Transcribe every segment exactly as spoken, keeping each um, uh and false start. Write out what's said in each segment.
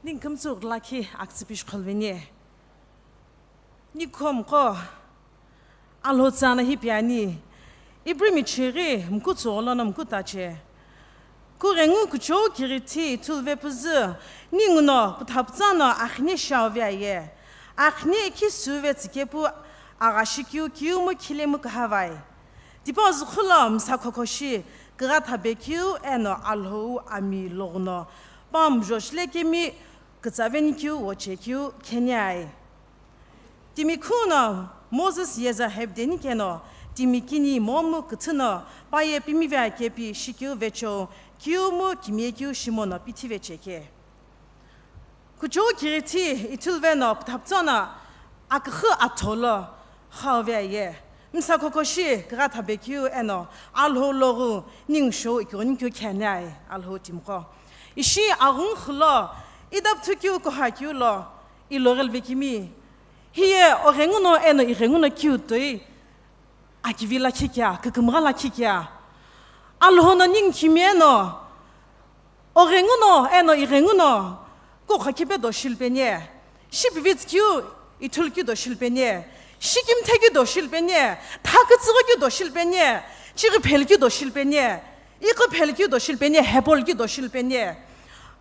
Ningu kümtsü lakhi aktsü pishi qholuveni. Nikhomqo Alhou tsüna hipau ani, Ibrimi chighi mkutsu gholono mkutache. Kughengu kuchou kirithi ithuluve püzü, ninguno püthapütsa no akhine shiauve aye. Akhine ikhi suve tsikepu aghashi keu kiumu khilemu kahavai. Tipau zükhülo msa khokhoshi, kigha thabe keu eno Alhou ami loghuno, pamu joshile kemi kütsaveni keu woche keu kheniai. Timi khuno Moses yeza hepdeni keno, timi kini momu küthüno, paye pimive akepi shikeu vecheo, kiumu kimie keu shimono pithive cheke. Kuchou kirithi ithuluve no püthapütsa no aküxü atholo xauve aye. Msa khokhoshi kigha thabe keu eno Alhou loghu ningu shou ikighonikeu kheniai Alhou timiqo. Ishi aghungu xülo, idapüthü keu kuha keu lo, ilogheluvekemi. Hiye oghenguno eno ighenguno keu toi akivi lakhi kea, kükümgha lakhi kea. Alhou no ningu kimie no, oghenguno eno ighenguno, kukha khipe doshi lupeni, shipivitsi keu, ithulu keu doshi lupeni, shikimthe keu doshi lupeni, thakütsügho keu doshi lupeni, chighi phelu keu doshi lupeni, iqi phelu keu doshi lupeni, hepolu keu doshi lupeni.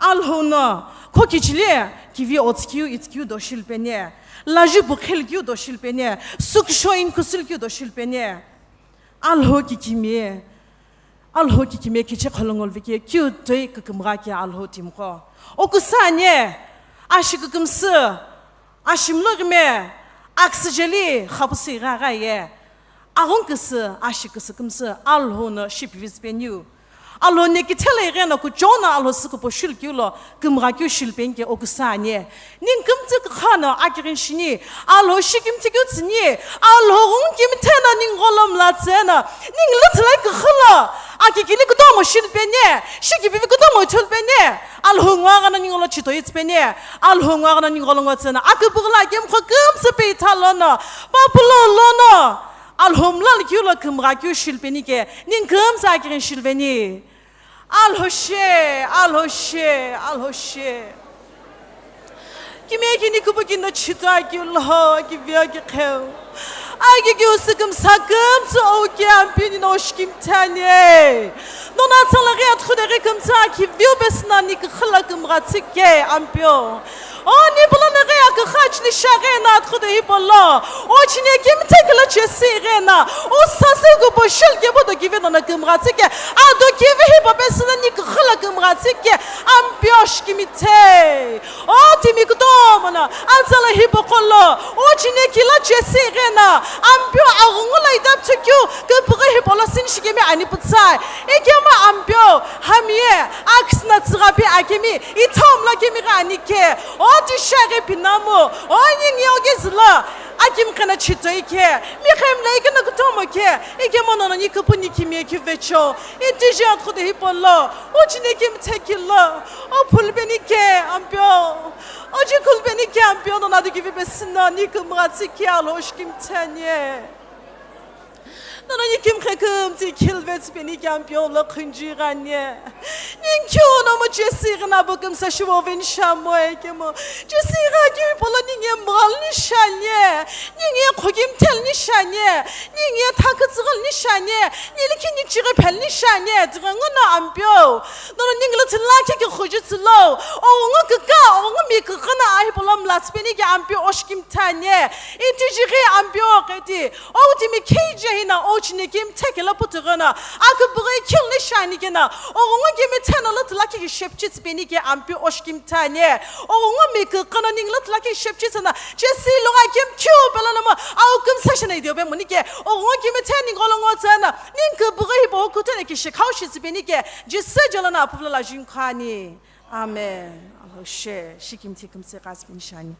Alhou no, kho kichili, kivi otsu keu, itsu keu doshi lupeni, laju bukhelu keu doshi lupeni, süküsho inkusulu keu doshi lupeni. Alhou kikimi, Alhou kikimi kiche kholo ngoluvekeu, keu toi kükümgha kea Alhou timiqo. Okusü ani, ashi kükümsü, ashi mloghime, aksüjeli, xapusu ighagha ye. Aghungu küsü, ashi küsü kümsü, Alhou no shipivitsi peniu. Alhou ne kithela igheno kuchou no Alhou sü kupo shilukeu lo, kümgha keu shilupeni ke okusü ani. Ningu kümtsü kükha no akighini shini, Alhou shikimthi keu tsüni, Alhou ghungu kimthe no ningu gholo mlatsü no, ningu lüthülai küxü lo, akikili kutomo shilupeni, shikipivi kutomo ithulupeni, Alhou nguaghi no ningu gholo chitoi tsüpeni, Alhou nguaghi no ningu gholo ngotsü no, akübüghü lo akemqho kümtsü peitha lono, papulo lono, Alhou mlalo keu lo kümgha keu shilupeni ke, ningu kümtsü akighini shiluveni. Alhou she, Alhou she, Alhou she. Kimie kini kupu kino chitoi keu lo, kiveo kiqheu. Aki keu sü kümsa kümtsü oke Ampeu nino shikimthi ani. Nono atsala ghi athukhu de ghi kümtsü akiviu pesü no ni küxü lo kümgha tsike Ampeu. O ni pulo ne ghi aküxü achili shiaghi no athukhu de hipau lo. O chine kimthe kelo chesi ghi no. O sasü kupo shilukeu bo do kivi nono kümgha tsike. Ado kivi hipau pesü no ni küxü lo kümgha tsike. Ampeu shikimthi. O timi kutomo no, atsala hipau qo lo, o chine kelo chesi ghi no, Ampeu aghungu lo idapüthü keu, küpüghü hipau lo sini shikemi ani putsai. Ikemu Ampeu, hami ye, akisü no tsüghapi akemi, ithau mlakemi ghi ani ke, o tisha ghi pinamu, o ningu ye oge zülo, akimqhe no chitoi ke, miqhemla ikeno kutomo ke, ikemu nono ni kupu ni kimie keu vecheo, itiji athukhu de hipau lo, o chine kimthe kelo, o phulupeni ke Ampeu. O ji khulupeni ke Ampeu, nono ado kivi pesü no ni kümgha tsike Alhou shikimthi ani. Nono ni kimqhe kümtsü khiluvetsü peni ke Ampeu lo khunju ghi ani. Ningu keu no mu chesi ghi no abo kümsa shiwoveni shamo ikemu. Chesi ghi keu hipau lo ningu ye mghaluni shiani. Ningu ye khokimtheluni shiani. Ningu ye thakütsüghüluni shiani. Ni likhi ni chighi pheluni shiani. Tighenguno Ampeu. Nono ningu lüthü lakhi kikhuju tsülo, o ngu küka, o ngu mi küka no a hipau lo mlatsü peni ke Ampeu o shikimthi ani. Itiji ghi Ampeu qeti, o timi kije hino, o chine kimthe kelo putu ghi no, akübüghü khiluni shiani ke no, o ngu kimthe no lüthü lakhi kishepuchi tsü peni ke Ampeu o shikimthi ani. O ngu mi küka no ningu lüthü lakhi kishepuchi tsü no, chesi lo ghi kemu keu pelo no mo, au kümsa shina idio be muni ke, o ngu kimthe ningu gholo ngotsü no, ningu kübüghü hipau kuthu no kishikhau shi tsü peni ke, Jisü jolo no apuvulo la juni khani. Amen. Alhou she, shikimthi kümtsü ghasü peni shiani.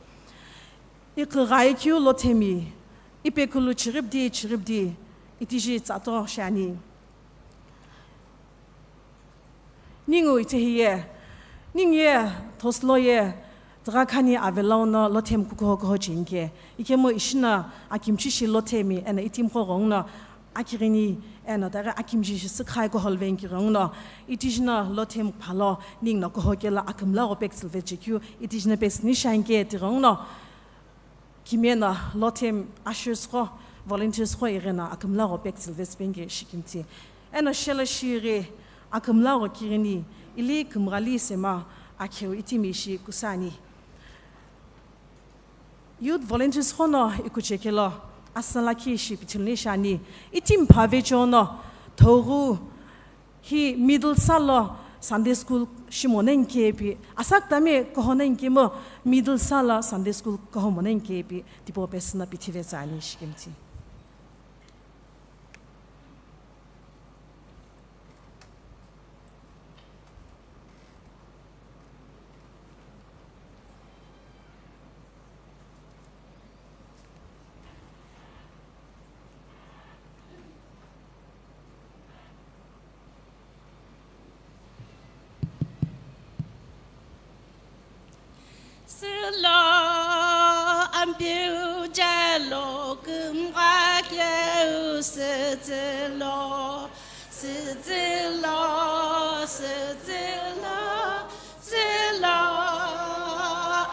Iqi ghai keu lo themi, ipekulu chiripdi, chiripdi, itiji tsato shiani. Ningu itse hiye, ningu ye, thoslo ye, tugha khani avelau no lo themi kukuho kuho chinike. Ikemu ishi no akimchi shi lo themi, eno itimi qo ghongu no, Akighini eno taghi akimji shi sükhai kuhou lo veni tighenguno, itijino Lothemu phalo ninguno kuhou kelo akümla gho pektsülve chekeu itijino pesüni shanke tighenguno, kimiyeno Lothemu ushers qo, volunteers qo igheno akümla gho pektsülve süpeni ke shikimthi. Eno shelo shighi akümla gho kighini ili kümghali sema akheu itimi ishi kusani. Youth volunteers qo no ikuche kelo asala kishi pithiluni shani. Itimi phave chono thoghu hi middle salo Sunday school shimo nani kepi, asakütami kuhou nani kemu middle salo Sunday school kuhou mo nani kepi tipau pesüno pithive tsüani shikimthi. Sülo ampiu jalo kümgha keu sütsülo, sütsülo, sütsülo, sülo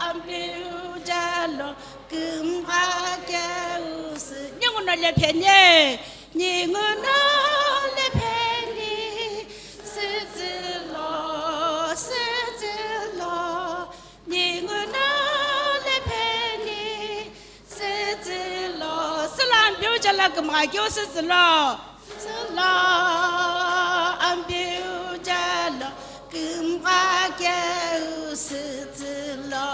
ampiu jalo kümgha keu sü-, ninguno lepheni, ninguno lepheni, sütsülo, sütsülo. Ninguno lepheni, sütsülo, sülo ampiu jalo kümgha keu sütsülo. Sülo ampiu jalo kümgha keu sütsülo,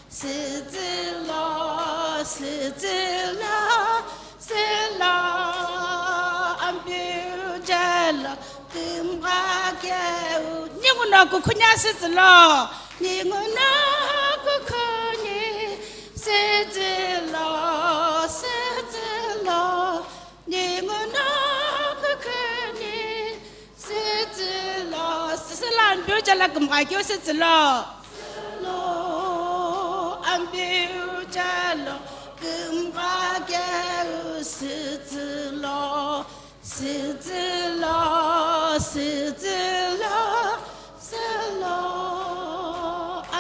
sütsülo, sütsülo. Sülo ampiu jalo kümgha keu. Ninguno kukhuni asütsülo. Ninguno kukhuni sütsülo, sütsülo. Ninguno kukhuni sütsülo. Sülo ampiu jalo kümgha keu sütsülo. Sülo ampiu jalo kümgha keu sütsülo, sütsülo, sütsülo, sülo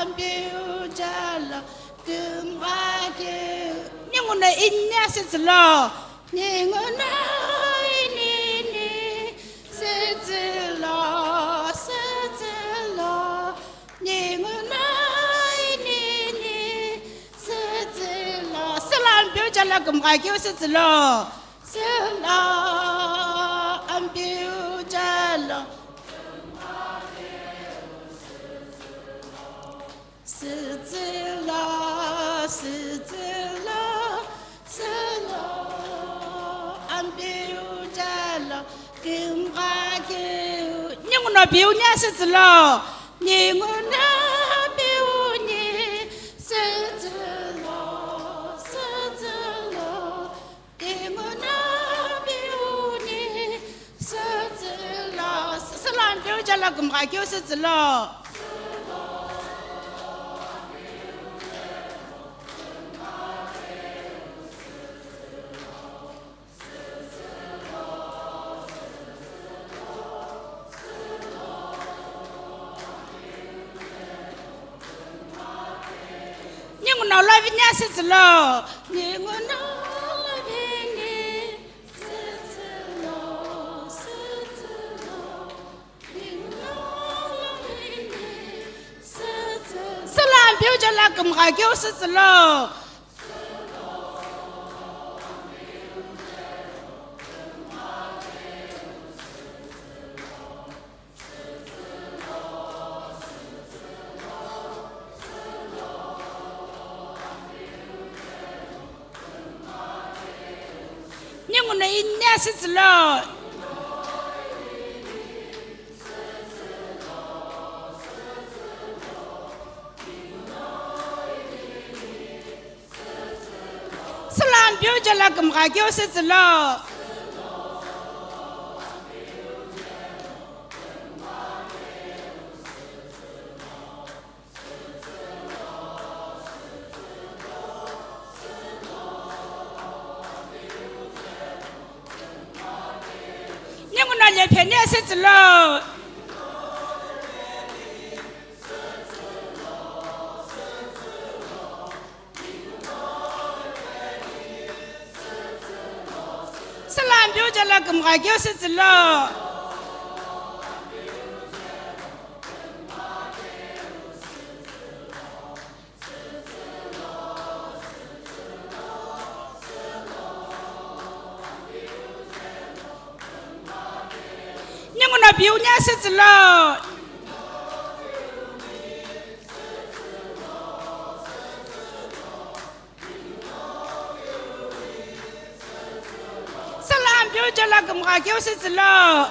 ampiu jalo kümgha keu. Ninguno inini asütsülo. Ninguno inini sütsülo, sütsülo. Ninguno inini sütsülo. Sülo ampiu jalo kümgha keu sütsülo. Sülo ampiu jalo. Sütsülo, sütsülo, sülo ampiu jalo kümgha keu. Ninguno piuni asütsülo. Ninguno piuni sütsülo, sütsülo. Ninguno piuni sütsülo. Sülo ampiu jalo kümgha keu sütsülo. Ninguno lovini asütsülo. Ninguno lovini sütsülo, sütsülo. Ninguno lovini sütsülo. Sülo ampiu jalo kümgha keu sütsülo. Ninguno inini asütsülo. Sülo ampiu jalo kümgha keu sütsülo. Alepheni asütsülo. Salam piu jala kümgha keu sütsülo. Ninguno piu nya sütsülo. Salam piu jala kümgha keu sütsülo.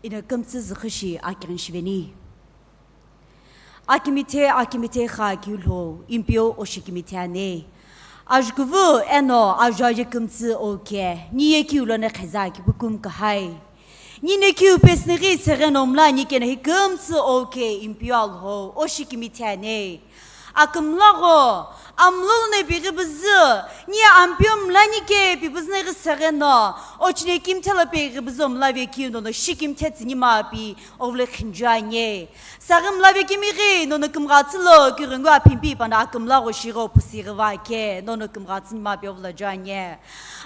Ino kümtsü zükhüshi akighi shiveni. Akimithe, akimithe kha keu lo, Ampeu oshi kimithe ane. Ajukuvu eno ajuaje kümtsü oke, ni ye keu lono kheza kipu kümkha hai. Ni ne keu pesü ni ghi seghe no mla ni keno hi kümtsü oke, Ampeu Alhou, oshi kimithe ane. Akümla gho, amlul ne pighi buzü, ni Ampeu mla ni ke pi buzü ne ghi seghe no, ochine kimthe lo pighi buzü mla ve keu nono shi kimthe tsü ni ma pi, ovle khinju anye. Saghi mla ve kimi ghi nono kümgha tsülo, kughengu aphimpi pana akümla gho shigho pusi ghi va ke, nono kümgha tsü ni ma pi ovla ju anye.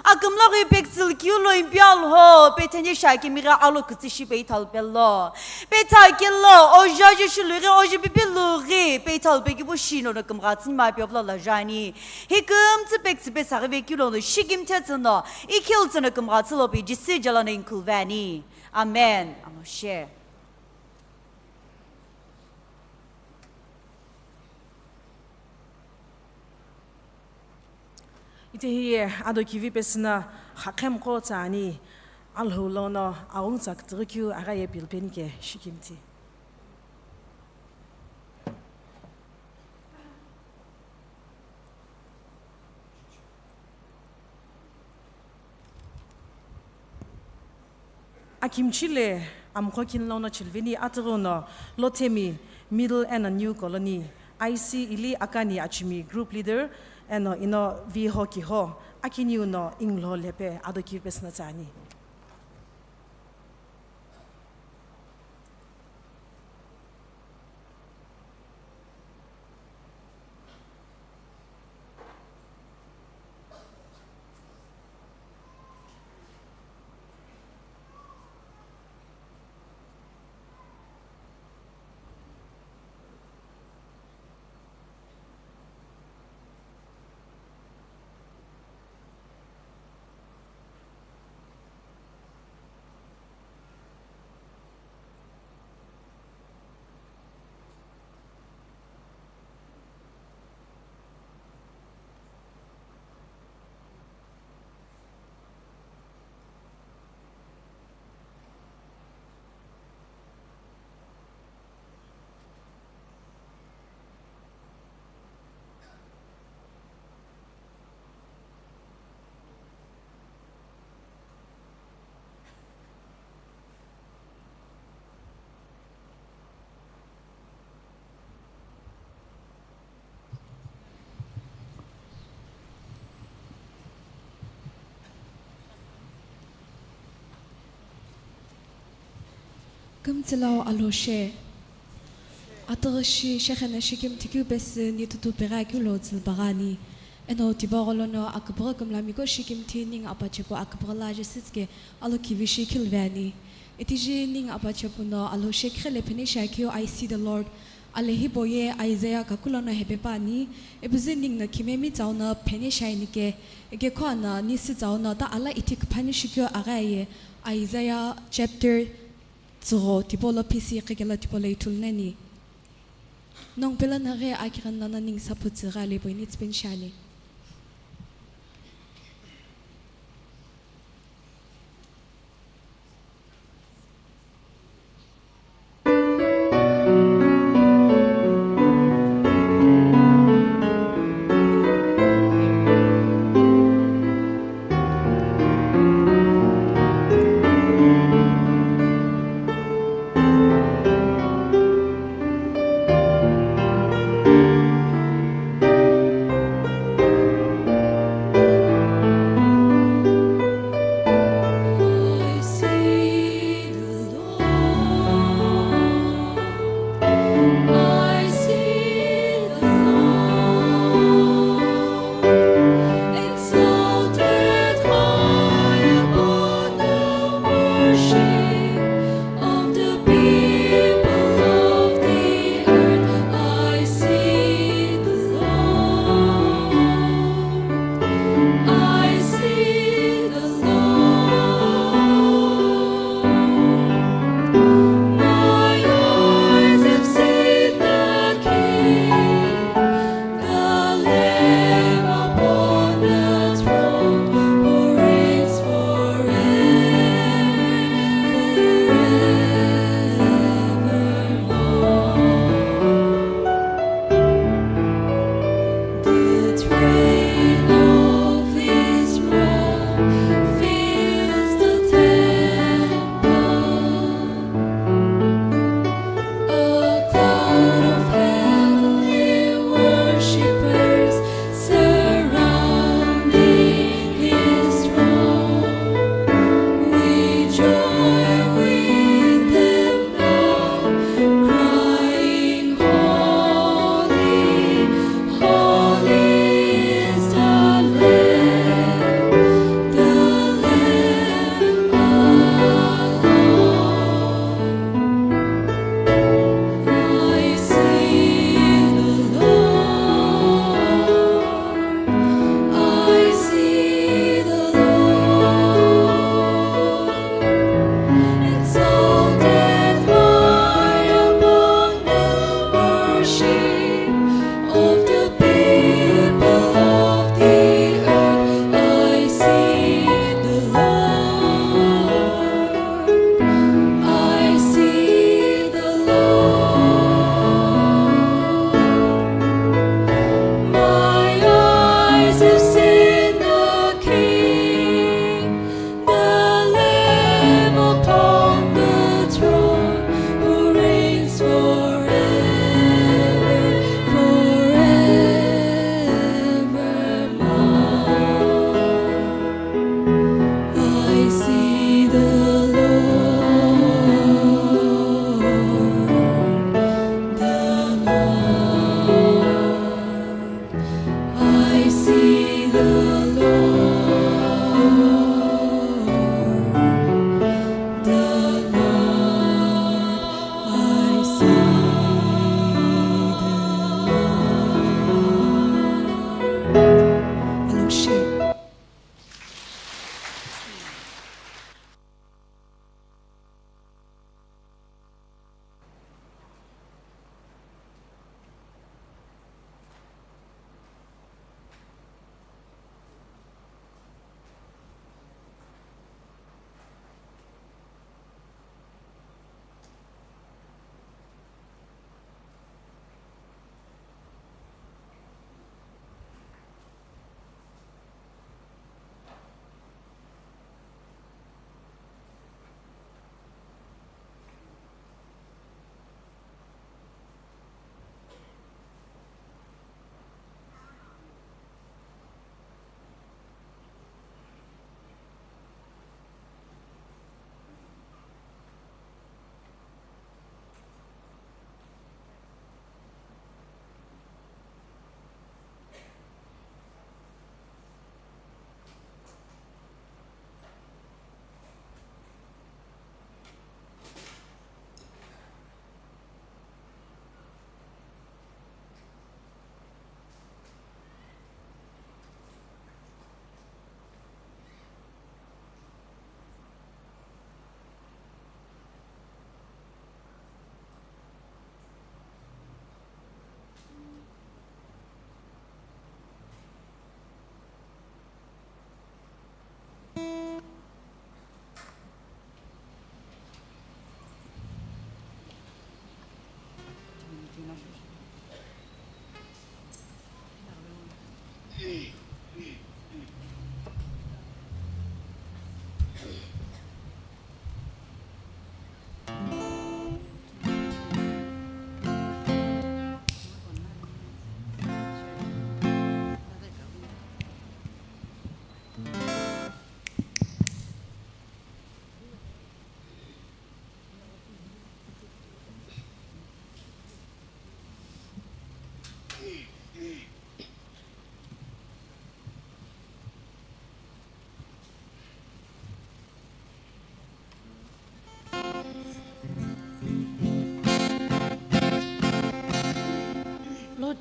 Akümla ghi pektsül keu lo Ampeu Alhou, petheni shakimi ghi alo kütsü shi peithal pelo. Petha kelo, oja ju shulu ghi oja pipi lu ghi, peithal pekipu shi nono kümgha tsü ni ma pi ovla la ju ani. Hi kümtsü pektsü pe saghi ve keu lono shi kimthe tsü no, ikhil tsü no kümgha tsülo pi Jisü jala no inkhul ve ani. Amen. Amoshe. Ite hiye ado kivi pesüna xakhemqo tsü ani, Alhou lono aghungu tsa kütüghü keu aghaye pilpeni ke shikimthi. Akimchi le amqo kini lono chilveni atughu no Lothemi Middle eno New Colony, I C Ili Akani Achimi group leader eno ino viho kiho akiniu no inglho lepe ado kivi pesüna tsü ani. Kümtsülau Alhou she. Atüghüshi shekheno shikimthi keu pesü ni tutu pighi akeu lo tsülübaghi ani. Eno tipaqo lono aküpüghü kümlamiko shikimthi ningu apachepu aküpüghü la jisütsüke alo kivishi khilve ani. Itiji ningu apachepu no Alhou she khile pheni shi akeu I see the Lord. Ale hipau ye Isaiah kakulono hepe püani, epuzu ninguno khimemi tsau no phene shiani ke, ike khuano nisi tsau no ta ala ithi küphani shikeu aghi aye, Isaiah chapter tsügho tipau lo phisi iqhekelo tipau lo ithulu nani. Nongu pelo no ghi akighi lono ningu sapu tsüghi ale hipau ye nitsüpeni shiani.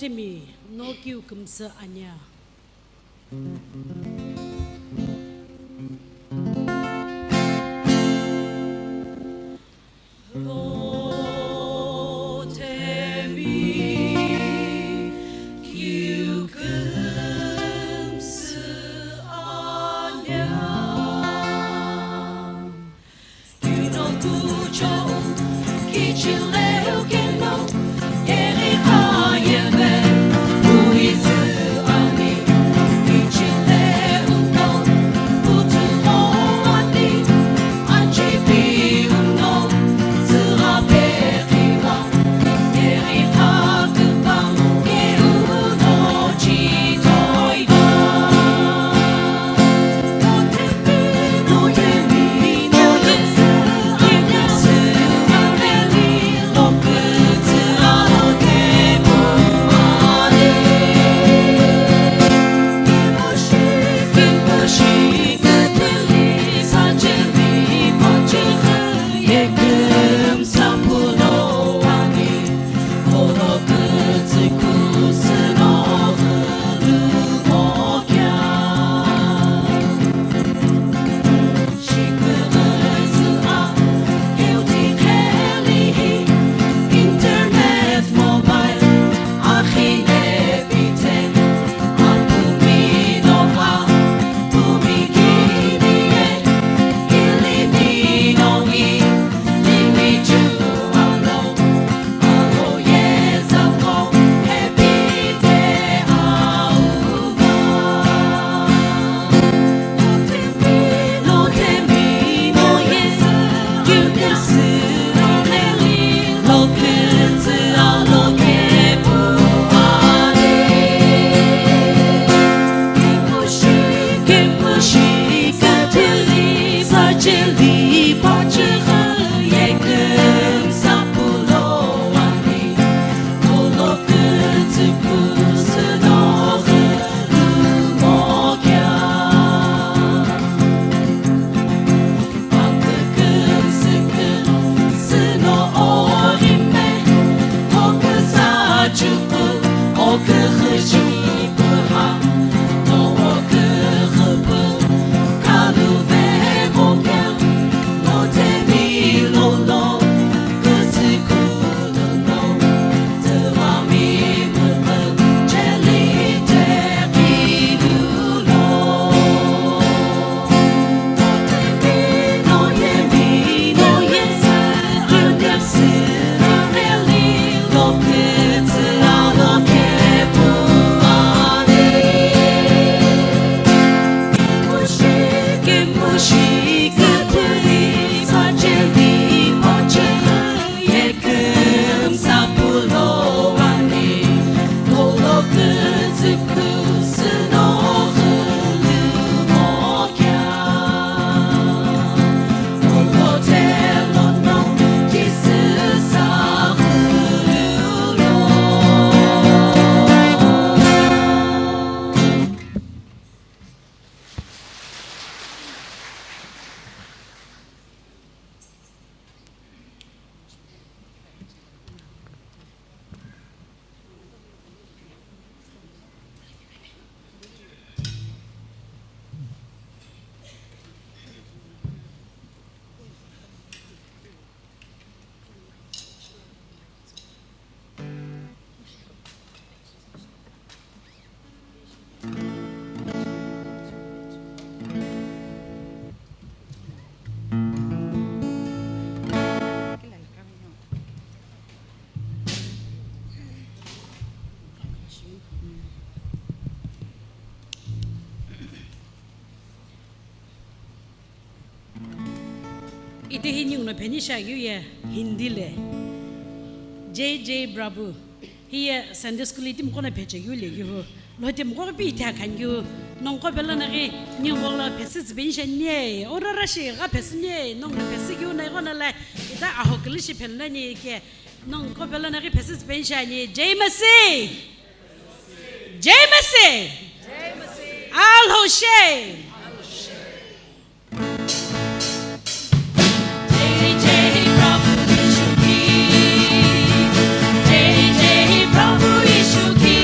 Timi no kiu kümsü ania. Rotemi kiu kümsü ania. Itehi ninguno pheni shiakeu ye Hindi le, Jai Jai Prabhu. Hiye Sunday school itimi qo no phechekeu lekeu hu. Lo itimi qo pi ithe akhanikeu. Nongu qo pelo no ghi ningu lo phesi tsüpeni shiani ye. Orara shi gha phesi ni ye. Nongu phesi keu no ighono la ita aho kili shi phelu nani ke. Nongu qo pelo no ghi phesi tsüpeni shiani. Jai Masih. Jai Masih. Alhou she. जय जय प्रभु यीशु की, जय जय प्रभु यीशु की,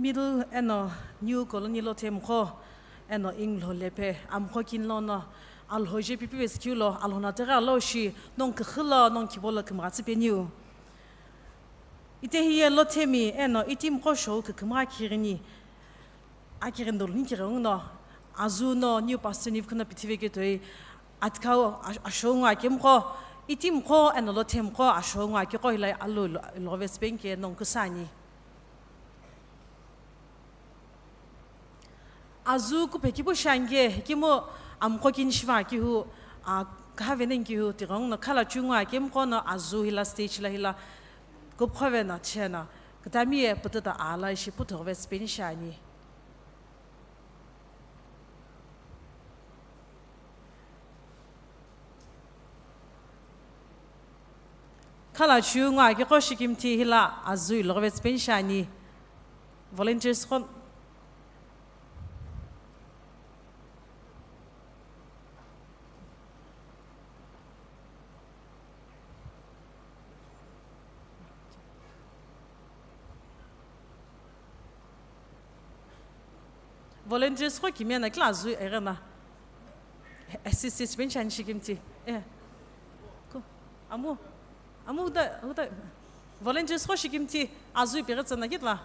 Middle eno New Colony Lothemqo eno Inglo Lepe amqo kini lono Alhou je pipi veskeu lo Alhou na tighi alo shi nongu küxü lo nongu khibo lo kümgha tsü peniu. Ite hiye Lothemi eno Itimqo shou kükümgha kirini akirini dolu ni kighengu no Azu no New Pastor Nivu kino pithive ketoi atikau a-, ashou ngo akimqo, Itimqo eno Lothemqo ashou ngo akiqo hila alu lo-, lo vespeni ke nongu küsü ani. Azu kupe kipu shange, kimu amqo kini shiva kihu, a, kahave neng kihu, tighengu no khala chungu akimqo no Azu hila stage la hila kupkhove na chena, kutami e pututa ala ishi puthogove speni shani. Khala chungu akiqo shikimthi hila Azu ilogove speni shani. Volunteers qo. Volunteers qo kimena kila Azu egena. Assist, assist, bench ani shikimthi. Eh. Ko. Amu. Amu uda, uda. Volunteers qo shikimthi Azu ipeghi tsana kitla.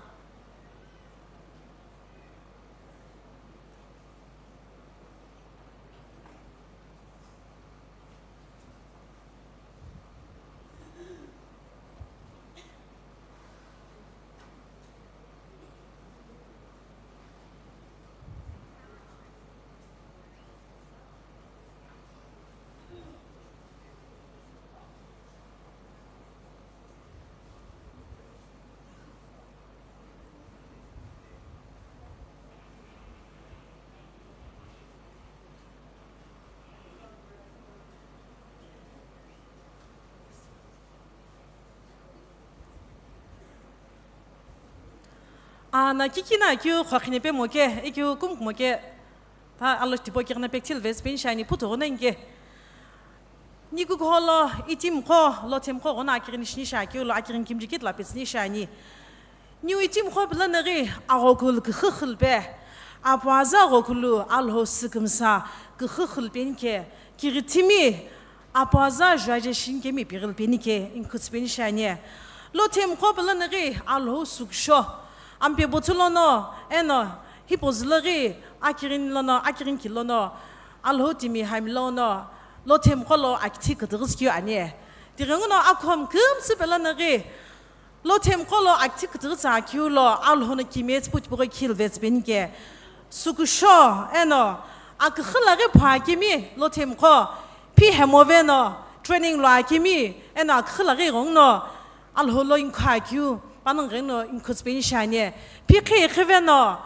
Ana kiki na kiu khokhi nepe moke, ikiu kumku moke, ta alo tipau kighi na pekthil vespeni shani puthughu na inke. Nikukuholo Itimqo, Lothemqo ghono akighini shini shakeu lo akighini kimji kitla petsüni shani. Niu Itimqo pelo naghi aghokulu küxü xülpe, apuaza aghokulu Alhou sükümsa küxü xülpeni ke, kighitimi apuaza juaje shinikemi pighilpeni ke inkhutsüpeni shani. Lothemqo pelo naghi Alhou sukusho, ampe bothu lono, eno hipau zülo ghi akighini lono, akighini ki lono, Alhou timi hami lono, Lothemqo lo akithi kütüghü sikeu ani. Tighenguno akhom kümtsü pelo naghi, Lothemqo lo akithi kütüghü tsü akeu lo, Alhou no kimiye tsüpu tipau ghi khil vetsüpeni ke. Sukusho, eno, aküxü laghi phu akemi, Lothemqo, phi hemove no, training lo akemi, eno aküxü laghi ghenguno, Alhou lo inkhu akeu, panongu ghenguno inkhutsüpeni shani. Phi khe ikhiveno,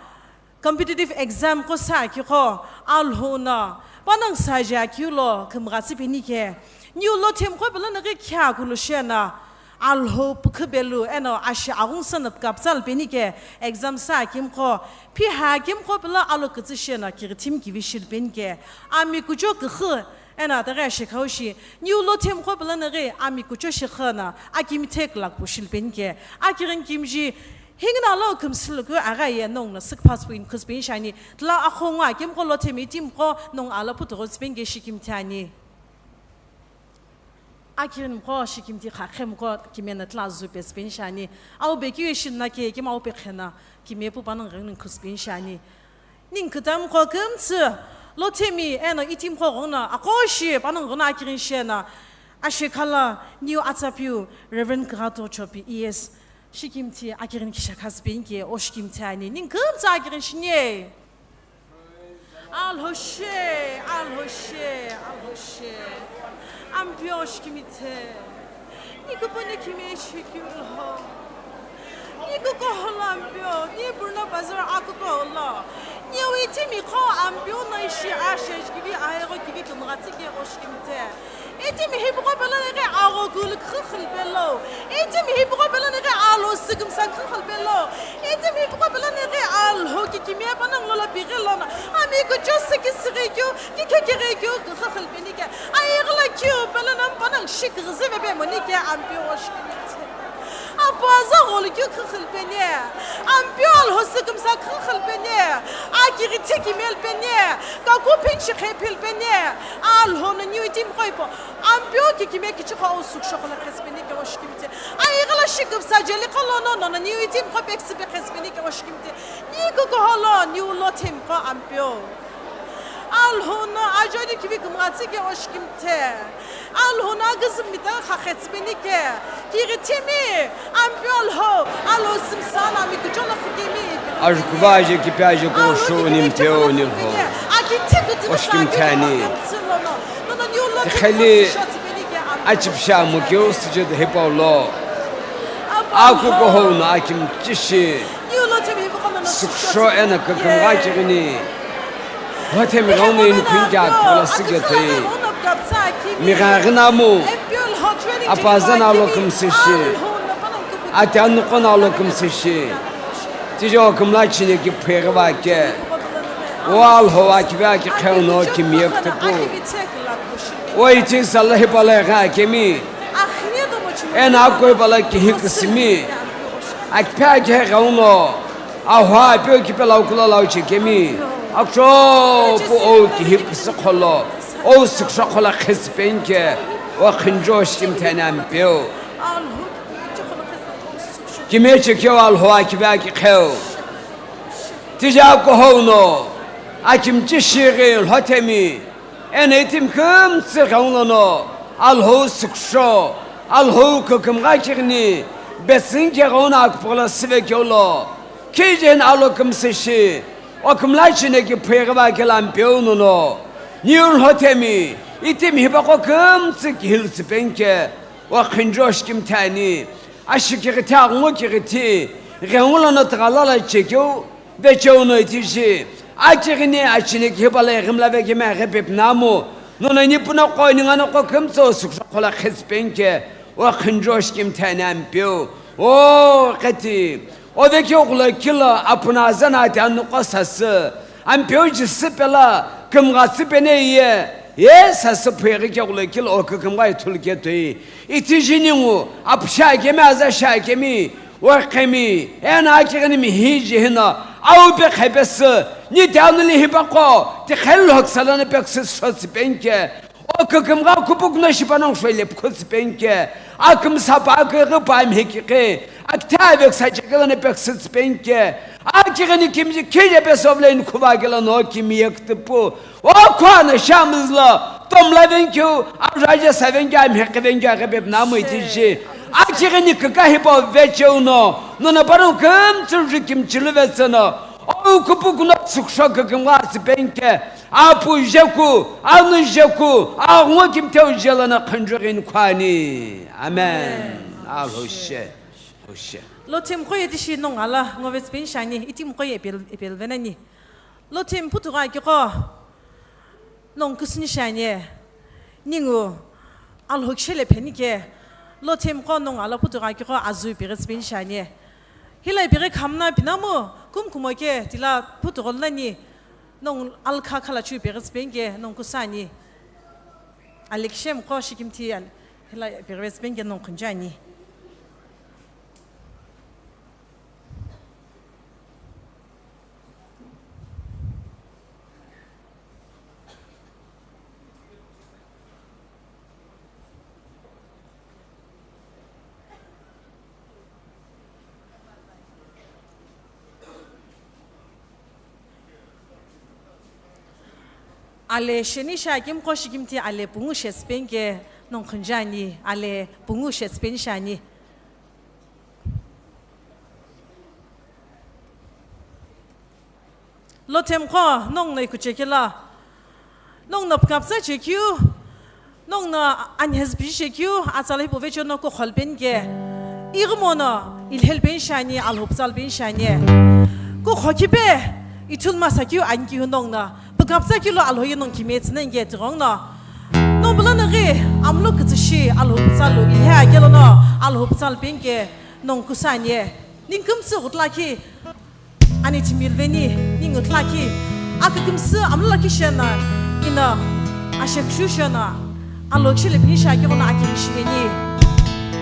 competitive exam qo sa akiqo, Alhou no panongu saje akeu lo kümgha tsüpeni ke. Niu Lothemqo pelo naghi khia kulu shena, Alhou pukhu belu, eno ashi aghungu sena pukaptsal peni ke, exam sa akimqo, phi ha akimqo pelo alo kütsü shena, kighitimi kivi shilpeni ke. Ami kucho küxü, eno ataghi ashikhau shi, niu Lothemqo pelo naghi ami kucho shikhana, akimi thek lakpu shilpeni ke. Akighini kimji, Hingina lo kümsüluku agha ye nongu no sükphatsüpu inkhutsüpeni shani, tila akhongu akimqo Lothemi Itimqo nongu ala puthughu tsüpeni ke shikimthi ani. Akighini mqo shikimthi khakhemqo kimena tila Azu pesüpeni shani. Au bekiu ishi na ke kima au pekhena kimiye pu panongu ghenguno inkhutsüpeni shani. Ningu kütamqo kümtsü Lothemi eno Itimqo ghenguno aqo shi panongu ghenguno akighini shena. Ashekhala niu atsapiu Reverend Kughato Chopi E S. Shikimthi akighini kishakha tsüpeni ke, o shikimthi ani. Ningu kümtsü akighini shini. Alhou she, Alhou she, Alhou she. Ampeu shikimthi. Ni kupuni kimi shikimthi lo. Ni kukuholo Ampeu, ni Purna Bazar akukuholo. Niu Itimiqo Ampeu no ishi asheji kivi ayegho kivi kümgha tsü ke o shikimthi. Itimi hipuqo pelo naghi aghokulu küxü xülpelo. Itimi hipuqo pelo naghi Alhou sükümsa küxü xülpelo. Itimi hipuqo pelo naghi Alhou kikimiye panongu lo lo pighi lono. Ami kucho sükisüghikeu, kikhe kighikeu küxü xülpeni ke. Ayeghi lo keu pelo no panongu shi küxü vepemoni ke Ampeu o shikimthi. Apu aza gholo keu khükhülpeni, Ampeu Alhou sükümsa khükhülpeni, akighi thi kimilpeni, kaku phenshi khepilpeni, Alhou no niu itimiqo ipo, Ampeu kikimiye kichigho au sükshoqo lo khesüpeni ke oshikimthi, aighi lo shikümsa jeli qo lono nono niu itimiqo pekisüpe khesüpeni ke oshikimthi, ni kukuholo niu lo themiqo Ampeu. Alhou no ajoni kivi kümgha tsü ke oshikimthe. Alhou no aküzü mita kha khetsüpeni ke. Kighi thimi, Ampeu Alhou, Alhou sümsa no ami kucholo khukemi. Ajukuvajeki piajeko Alhou shoni ni Ampeu ni ho. Aki thi kutu oshikimthani. Tikheli achipsha mukeu sije de hipau lo. Aku kohou no akimchishi. Süksho eno kükümgha kighini. Hothemi ghenguno inikhu inke akipula süke toi. Mighaghi namu. Apu aza no alo kümsü shi. Ati anuqo no alo kümsü shi. Tijo kümla chine ki pheghi va ke. O Alhou akive aki kheu no kimiye kütüpu. O iti sala hipala gha kemi. Eno akoi pala kihi küsümi. Akiphe akhe ghenguno. Ahu apeu kipela ukula lau chekemi, akucho pu ou kihi püsü kholo, ou süksho kholo khesüpeni ke, o khunjo shikimthani Ampeu. Kimiye chekeu Alhou akive aki kheu. Tija kohou no, akimchi shighi lhothemi, eno itimi kümtsü ghenguno, Alhou süksho, Alhou kükümgha kighini, besing ke ghenguno akupugho lo süve keu lo. Khijeni alo kümsü shi, o kümla chine ki pheghi va kela Ampeu nono. Niu lhothemi, itimi hipaqo kümtsü kihilsüpeni ke, o khunjo shikimthani, ashikighithi aghuno kighithi, ghenguno no tughala lo chekeu, vecheo no itishi, akighini achine ki hipala ighimla vekemi aghi pepu namu, nono nipunoqo ningunoqo kümtsü süksho kholo khesüpeni ke, o khunjo shikimthani Ampeu, o qeti, O vekeu ghulokilo apu no aza no ati anuqo sasü, Ampeu Jisü pelo kümgha tsüpeni ye, ye sasü pheghi ke ghulokilo o kükümgha ithulu ke toi. Iti jini ngu apu shi akemi aza shi akemi, o qhemi, eno akighini mihi jihino, au pe khepesü, ni ti anu li hipaqo, tikheli lhoksa lono peküsü shotsüpeni ke, O kükümgha kupukuno shipa nongu shoi lepukhu tsüpeni ke, akümsa pa aküghi pa mhikighi, akithe aveksa chekelo no peküsü tsüpeni ke, akighini kimji khije pesovlo inikhu va kelo no kimiye kütüpu, o khuano shamüzü lo, tomla venkeu, ajaje sa venkeu, amhikhi venkeu aghi pepu namu itishi, akighini küka hipau vecheo no, nono pa nongu kümtsü ju kimchilu vetsü no, o kupukuno süksho kükümgha tsüpeni ke, Apu jeku, anu jeku, aghuno kimtheu jelo no khunjughi inikhu ani. Amen. Amen. Alhou she. Alhou she. Lothemiqo ye tishi nongu ala ngo vetsüpeni shiani, itimiqo ye ipel-, ipelvenani. Lothemi puthugho akiqo nongu küsüni shiani. Ningu Alhou kishele pheni ke. Lothemiqo nongu ala puthugho akiqo azu ipeghi tsüpeni shiani. Hila ipeghi khamna pinamu, kumkumo ke tila puthugho nani. Nongu alkha khala chu ipeghi tsüpeni ke nongu küsüani. Alekishe mqo shikimthi al-, hila ipeghi tsüpeni ke nongu khunju ani. Ale sheni shi akimqo shikimthi ale pungu shetsüpeni ke nongu khunju ani, ale pungu shetsüpeni shiani. Lothemiqo, nongu no ikuchekelo, nongu no pukapütsa chekeu, nongu no anhezüpi chekeu, atsala hipau vecheo no kukholpeni ke, ighumo no ilhelpeni shiani, Alhou pütsalpeni shiani. Kukhokipe, ithulu masa keu ani keu nongu no, pukapütsa keu lo Alhou ye nongu kimiye tsüni ke tighenguno. Nongu pulano ghi, amlo kütsüshi, Alhou pütsalu, ilhe akelo no, Alhou pütsalpeni ke, nongu küsüani. Ningu kümtsü ghutulakhi, Ani timi luveni, ningu ghutulakhi, akükümsü amlo lakhi shena, ino, ashe kushu shena, alo kishile pini shi akighono akighi shiveni,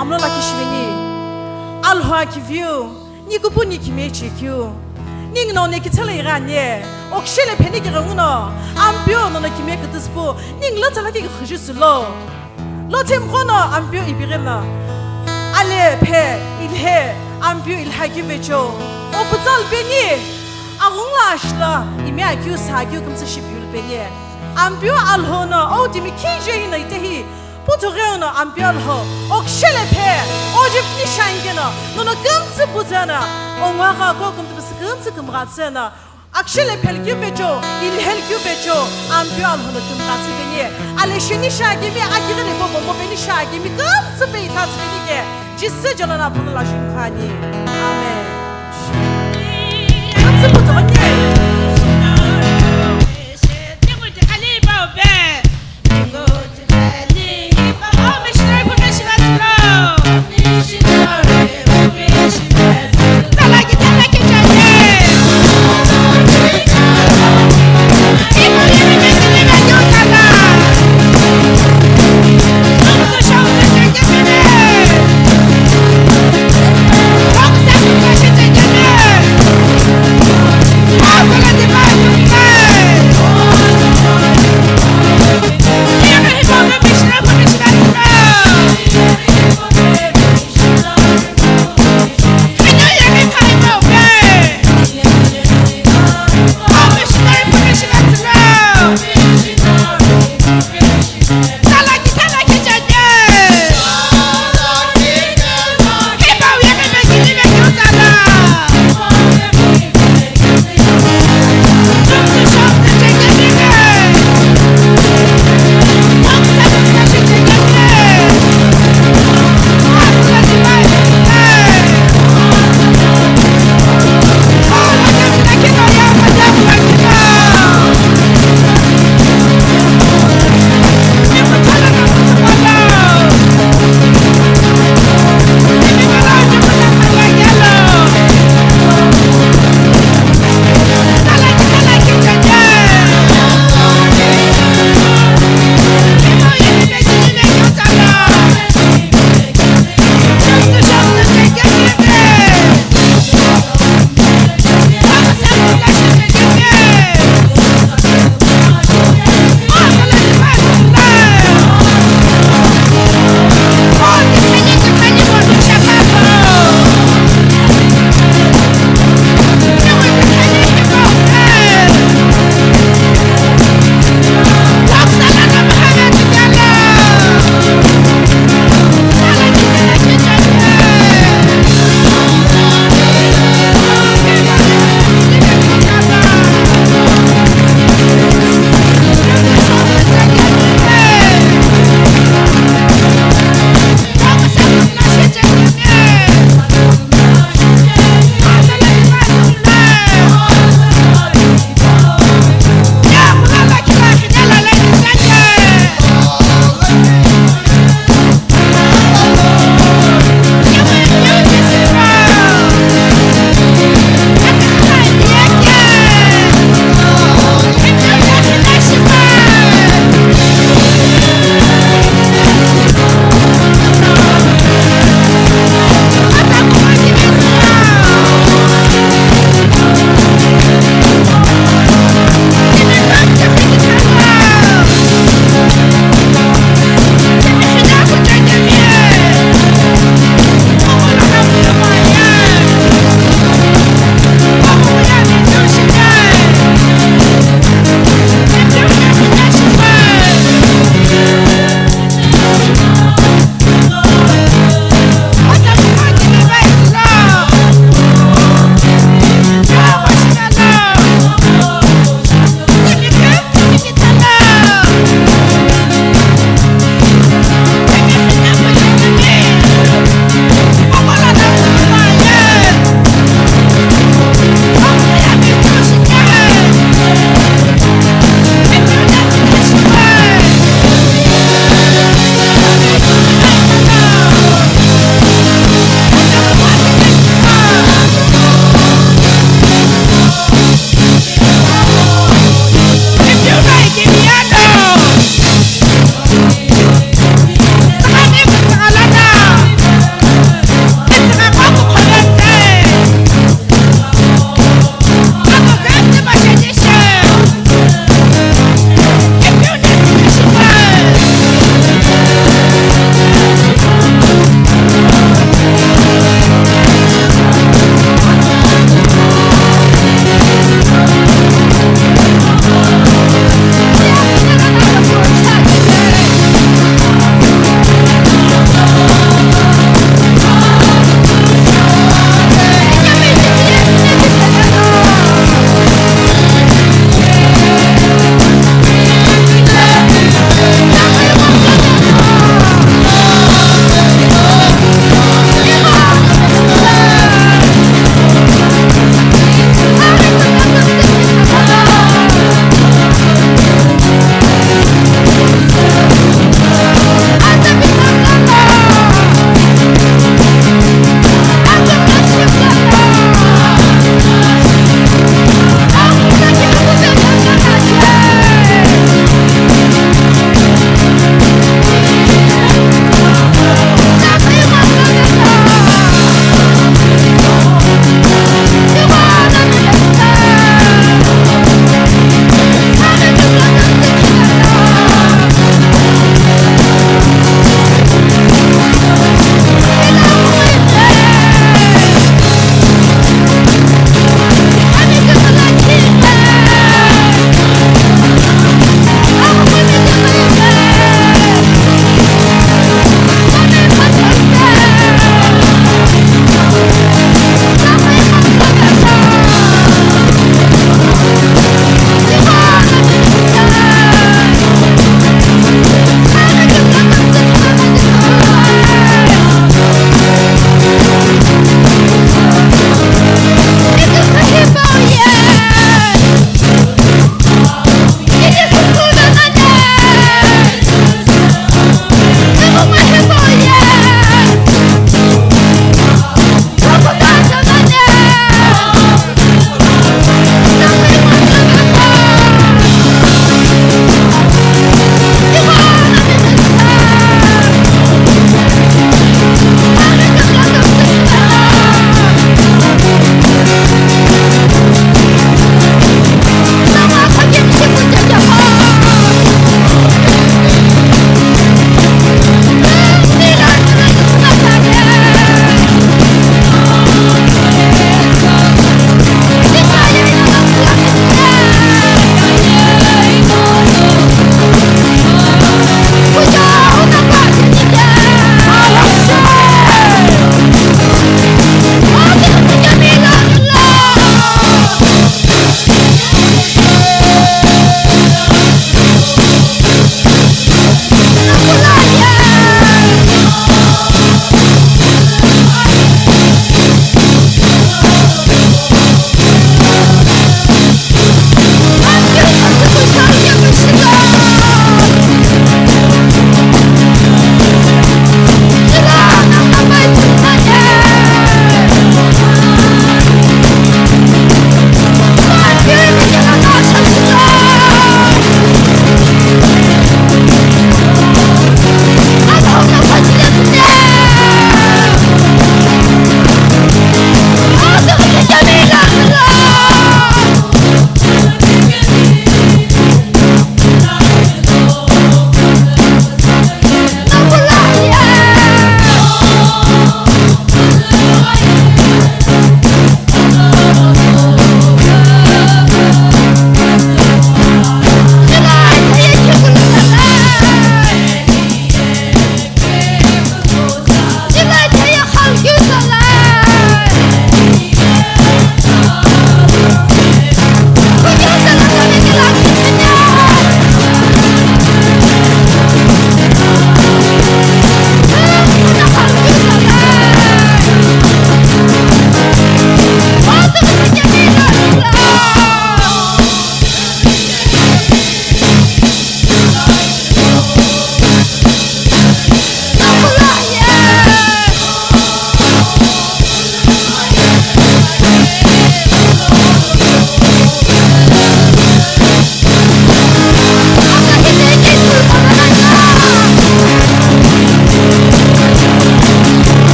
amlo lakhi shiveni. Alhou akiveu, ni kupuni kimiye chekeu. Ningu no ne kithela ighi ani, okshele pheni kighengu no, Ampeu nono kimiye kütüsüpu, ningu lo tsala kiki khüjü sülo. Lo themghono Ampeu ipighi no, ale phe, ilhe, Ampeu ilha keu vecheo, o pütsa lupeni, aghungu lo ashi lo, imi akeu sa akeu kümtsü shipiu lupeni. Ampeu Alhou no, o timi kije hino itehi, puthughe no Ampeu Alhou, okshele phe, o jipni shangeno, nono kümtsü putsana, o ngwa gha ko kümtsü kümtsü kümghatsena, akshele phel keu vecheo, ilhel keu vecheo, Ampeu Alhou no kümghatsi veni, ale sheni shakemi, akighini popo mo peni shakemi, kümtsü pe ithatsi veni ke, Jisü jolo na phuno la shimkhani. Amen. Kümtsü puthughe ni.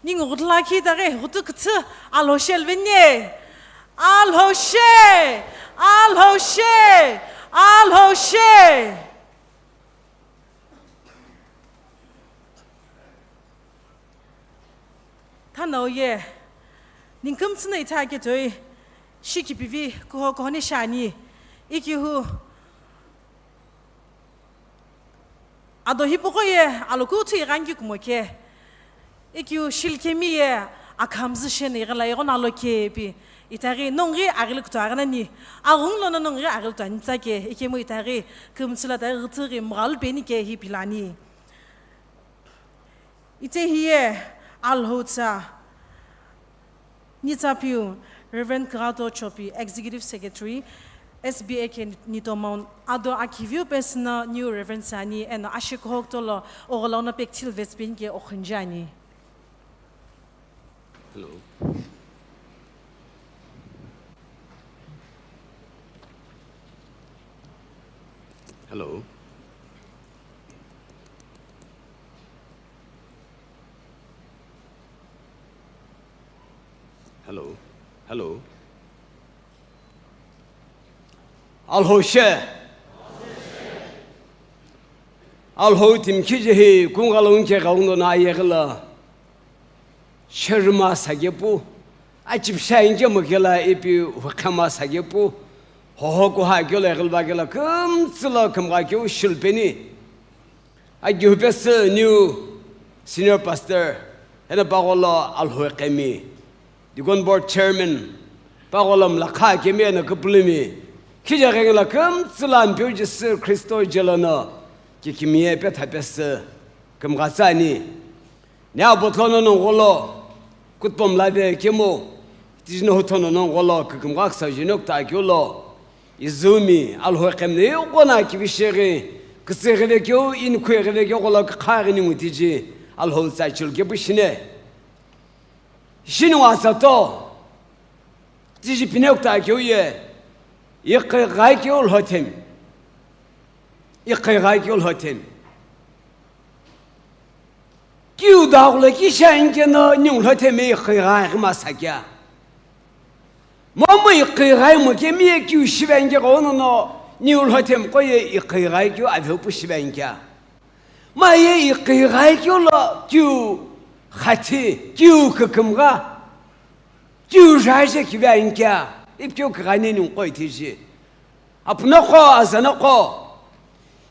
Ningu ghutulakhi itaghi ghutu küthü Alhou she luveni. Alhou she! Alhou she! Alhou she! Thano ye, ningu kümtsü no itha ketoi, shikipivi kuho kuhoni shani, ikihu, ado hipaqo ye, aloku thui ghanki kumoke, ikihu shilkemi ye, akhamzü sheni ghala yego nalo kepi, itaghi nongri aghilu kutu aghanani, aghungu lono nongri aghilu tu anitsa ke, ikemu itaghi, kümtsü la taghi ghuthughi mghalu peni ke hi pilani. Ite hiye Alhou tsa, nitsa piu, Reverend Kirato Chopi, Executive Secretary, S B A ke Nito Mount, ado akiviu pesüna New Reverend Sani, eno ashikuhokto lo ogholauno pekthil vetsupeni ke okhunjani. Hello. Hello. Hello. Hello. Alhou she. Alhou timi khije hi kungalo unke gaundo na yegila. Sherma sagepu, achipsha inke mokela ipi hukhama sagepu, hoho kuha kelo egilba kela kümtsüla kümgha keu shilpeni. Agihupesü new senior pastor, ena pagolo Alhou kemi, Deacon Board Chairman, pagolo mlakha kemi ena küpülümi, khija ghengila kümtsüla Ampeu Jisü Khristo jelono, kikimiye petha pesü, kümgha tsani. Nia botlono nongolo, kutpom lave kemo, tijino hutono nongolo, kükümgha ksa jino kta keulo, izumi, Alhou kemne yokona kibisheghi, kisi ghivekeu, inikhu ghivekeu gholo kkhaghi ningu tiji, Alhou tsa chilkepu shine. Shini wa sato, tiji pine kta keu ye, iqi ghai keu lhotem. Iqi ghai keu lhotem. Kiu daghulo kisha inkeno niu lhothemi iqighi ghi masakea. Momu iqighi mo kemi ye kiu shive inke ghono no niu lhothemi qo ye iqighi keu avepu shive inkea. Ma ye iqighi keu lo kiu khathi, kiu kükümgha, kiu jaje kive inkea, ipi keu kighani niu qo ithiji. Apuno qo, azano qo,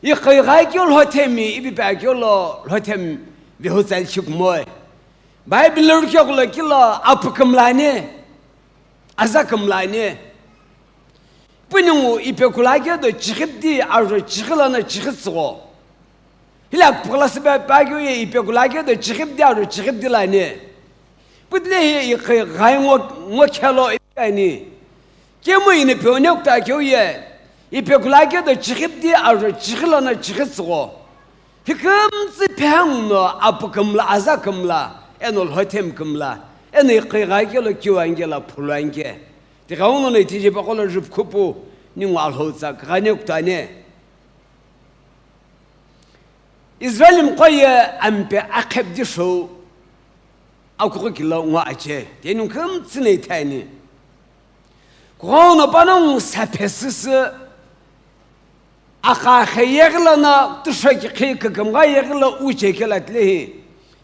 iqighi keu lhothemi, ipi pa keu lo lhothemi vehu tsali shikumoe. Bible lo keu lo kilo apu kümlani, aza kümlani. Pu ningu ipe kula keu do chiqhipdi aro chiqhi lono chiqhi tsügho. Hila pukla sibe pa keu ye ipe kula keu do chiqhipdi aro chiqhipdi lani. Pu tile hi iqighi ngo, ngo khelo ipi ani. Kemu ina pe onekta keu ye, ipe kula keu do chiqhipdi aro chiqhi lono chiqhi tsügho. Hi kümtsü phengu no apu kümla, aza kümla, eno lhothemi kümla, eno iqighi keu lo kiu anke la phulu anke. Tighenguno no itiji pa qo lo jupkhupu, ningu Alhou tsa kighani kutane. Israelmi qo ye ampe akhepdi shou akughu kilo ngo ache, tenu kümtsü no ithani. Kughenguno panongu saphe süsü, akha khe yeghi lono, tusho kikhi kükümgha yeghi lo uche kela tile hi,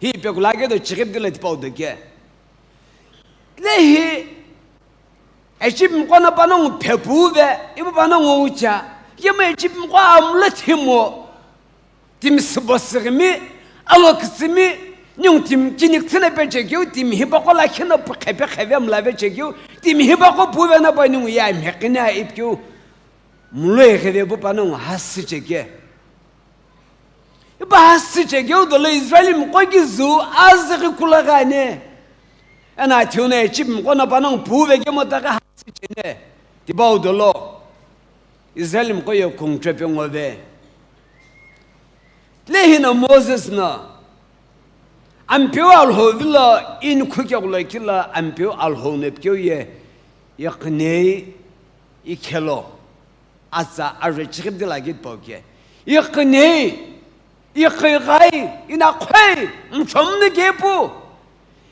hi ipe kula keu do chiqhipdi lo tipau do ke. Tile hi, Egypt miqo no panongu phepuve, ipu panongu ucha. Yemo Egypt miqo amlo thimo. Timi sübo süghimi, alo kütsümi, ningu timi kini kütsüna pe chekeu, timi hipaqo lakhi no pu khepe kheve mlave chekeu, timi hipaqo puve no pa ningu ya mheqini a ipi keu. Mlo egheve pu panongu hasü cheke. Ipa hasü chekeu dolo Israelmi qo kizu azüghi kula ghani. Ena thiu no Egypt miqo no panongu puve kemo taghi hasü chene. Tipau dolo Israelmi qo ye kungtrepe ngove. Tile hino Moses no Ampeu Alhou vilo inikhu keu lo kilo Ampeu Alhou no ipi keu ye iqinei ikhelo. Atsa aro chiqhipdi la git pauke. Iqinei, iqighi, inakhoi, mchomni kepu.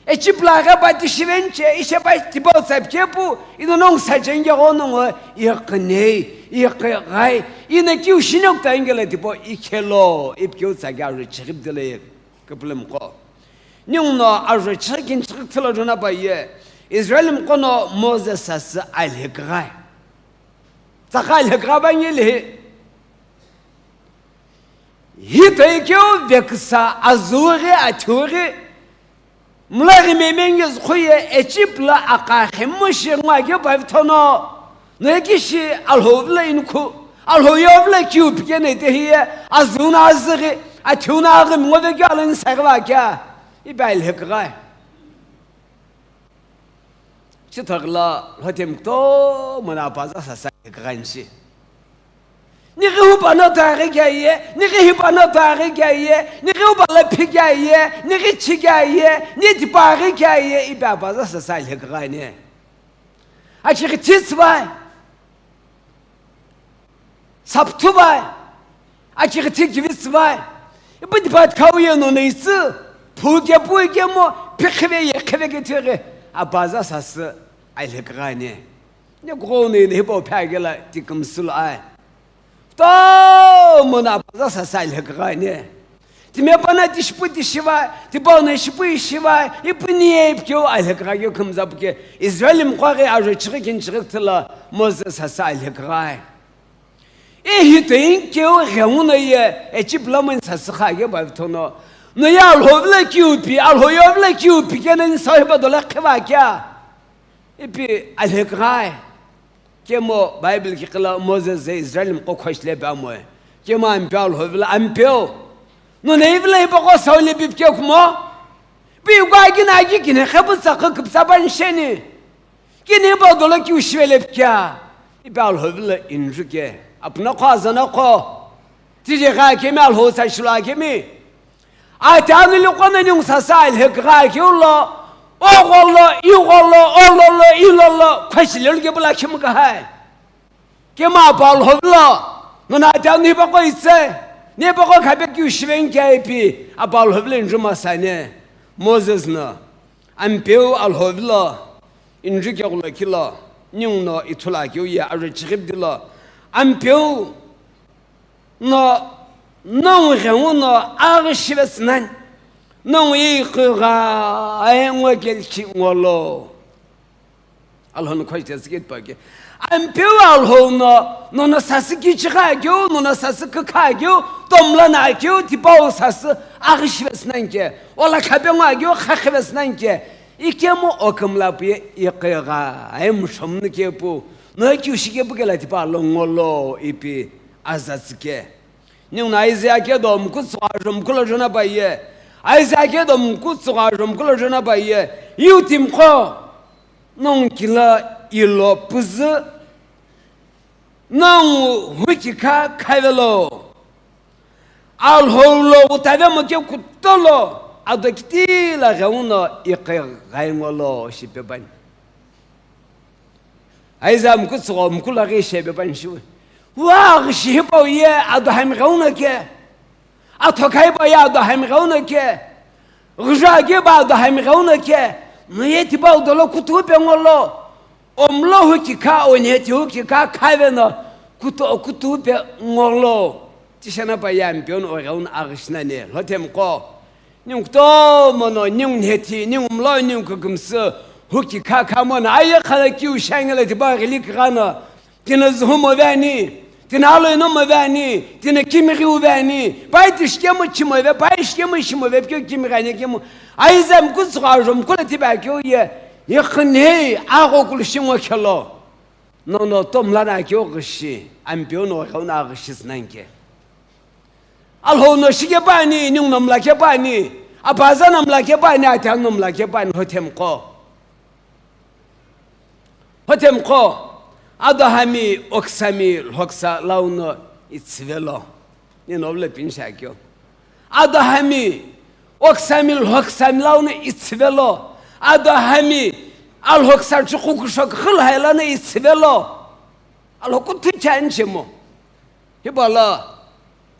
Egypt lo aghi pa ti shivenche, ishe pa tipau tsapikepu, ino nongu sache ngeghono ngo, iqinei, iqighi, ino kiu shinokuta ingelo tipau ikhelo, ipi keu tsakeu ajo chighipdilo ye, küpülümiqo. Ninguno ajo chighi kini chighi kthilo jona pa ye, Israel miqo no Moses sasü alhekighi. Tsakha alhekighi pa ngelihi. Hi toi keu veküsa azüghi, athughi, mlaghi memengezükhu ye Egypt lo aqakhemu shi ngwa keu pa vithono, no ye kishi Alhou vilo inikhu, Alhou yo vilo kiu pikeno ite hi ye, azüghi no azüghi, athughi no aghimi ngo vekeu alo inisaghi va kea, ipi alhekighi. Chithaghi lo lhothemi kutomo no apaza sasü alhekighi ani shi. Nighi hupa no tuaghi kea ye, nighi hipa no tuaghi kea ye, nighi hupa lo phi kea ye, nighi chi kea ye, ni tipau aghi kea ye, ipi apaza sasü alhekighi ani. Achighi thitsü vai. Sapthu vai, achighi thikivitsü vai, ipu tipau khau ye nono itsü, phu ke pu kemu, pikhive ye khive ke thighi, apaza sasü alhekighi ani. Ni kughou no ino hipau phe akelo tikümsü lo ai. Kutomo no apaza sasü alhekighi ani. Timi pa no ti shipu ti shiva, tipau no shipu ishiva, ipu ni ye ipi keu alhekighi keu kümza pu ke, Israel miqo ghi ajo chighi kini chighi kthilo Moses sasü alhekighi. Ihi toi keu ghenguno ye Egypt lo moni sasü kha keu pa vithono, no ye Alhou vilo kiu pi, Alhou yo vilo kiu pikeno ni sau hipa dolo khiva kea, ipi alhekighi. Kemu Bible kiqi lo Moses ye Israel miqo question pe amoe. Kemu Ampeu Alhou vilo, Ampeu, nono ivilo hipaqo sau lepi pikeu kumo? Pi igwa kini aki kini khepu tsakhu küpütsa pa ni sheni. Kini hipau dolo kiu shive lepi kea, ipi Alhou vilo inju ke, apuno qo, azano qo, tije gha kemi Alhou sa shilo akemi. Ate anu liqo no ningu sasü alhekighi keu lo, ogho lo, igho lo, olo lo, ilo lo, khweshilelu kepu lo akhimu kahai. Kemu Apu Alhou vilo, nono ate anu hipaqo itse, ni hipaqo khape kiu shive nge kea ipi, Apu Alhou vilo inju masa ani, Moses no. Ampeu Alhou vilo, inju keghulo kilo, ninguno ithulu akeu ye ajo chighipdilo, Ampeu no, nongu ghenguno aghi shivetsü nani, nongu ye iqighi ai ngo kelkhi ngolo. Alhou no khojite sikit pa ke. Ampeu Alhou no, nono sasü kichighi akeu, nono sasü kükha akeu, tomla no akeu, tipau sasü aghi shivetsü nani ke, ola khape ngo akeu, khakhivetsü nani ke, ikemu okümla pu ye iqighi ai mushomnu kepu, no kiu shikepu kelo tipau lo ngolo ipi azatsü ke. Ninguno Isaiah kedo mkutsughü ajo mkulo jona pa ye. Isaiah kedo mkutsughü ajo mkulo jona pa ye. Yu timiqo, nongu kilo ilo püzü, nongu hukikha khavelo. Alhou lo utave mo ke kutolo, ado kitila ghenguno iqighi ai ngolo shipe pani. Aiza mkutsughü mkula ghi shebe pani shiwe. Wa ghi shi hipau ye ado hami ghenguno ke. Athokhai pa ye ado hami ghenguno ke. Ghüja ke pa ado hami ghenguno ke. No ye tipau dolo kutupe ngolo. Omlo hukikha, onheti hukikha, khaveno kutu, kutupe ngolo. Tishena pa ye Ampeu no oghenguno aghi shi nani, lhothemiqo. Ningu kutomo no, ningu nhethi, ningu mlo, ningu kükümsü, hukikha kha mono, aye khala kiu shangela tipau ghili kighano, tina zuhumo veni, tina aloino mo veni, tina kimighiu veni, pai ti shikemu chimove, pai shikemu shimove, pikeu kimighi ani kemu, aiza mkutsughü ajo mkula tipa keu ye, iqinei agho kulu shingo khelo. Nono tomla no akeu ghi shi, Ampeu no oghenguno aghi shitsü nani ke. Alhou no shike pani, ningu no mlake pani, apaza no mlake pani, ate anu no mlake pani, lhothemiqo. Lhothemiqo, ado hami oküsami lhoküsa launo itsüvelo. Ni novelo pinshi akeu. Ado hami oküsami lhoküsami launo itsüvelo. Ado hami alhoküsa chuqu kusho küxü lhai lono itsüvelo. Alhokuthu chani chemo. Hipau lo,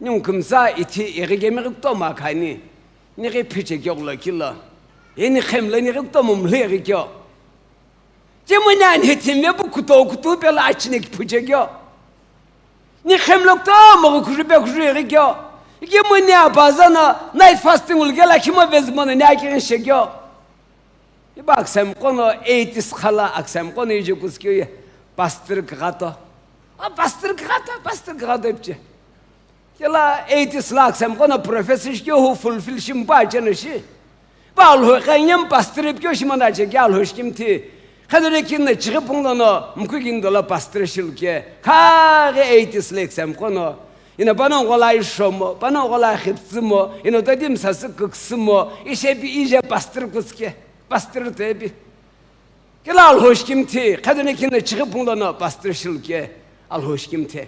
ningu kümtsa ithi ighi kemighi kutomo akhani, nighi phiche keghulo kilo. Eni khemlo ni kutomo mlheghi kyo. Kemuni ani hethimi pu kuto kutu pelo achine kiphuche kyo. Ni khemlo kutomo ghukuru pe ghukuru eghi kyo. Kemuni abaza no night fasting ulukela khimo vezimono ni akighi she kyo. Iba aksami kono eighties khala aksami kono ije kuskyo ye. Pastor kagato. A pastor kagato, pastor kagato ipche. Kela eighties la aksami kono prophecy shikyo hu fulfill shimpa cheno shi. Pa Alhou kanyem pastor ipkyo shimana che kya Alhou shikimthi. Khadere kinna chighi punglo no mkhu kindo la pastor shilke. Khaghi eighties la aksami kono. Ina pano gola ishomo, pano gola khiptsimo, ina tadi msasi kuksimo, ishepi ije pastor kuske, pastor tepi. Kela Alhou shikimthi, khadere kinna chighi punglo no pastor shilke, Alhou shikimthi.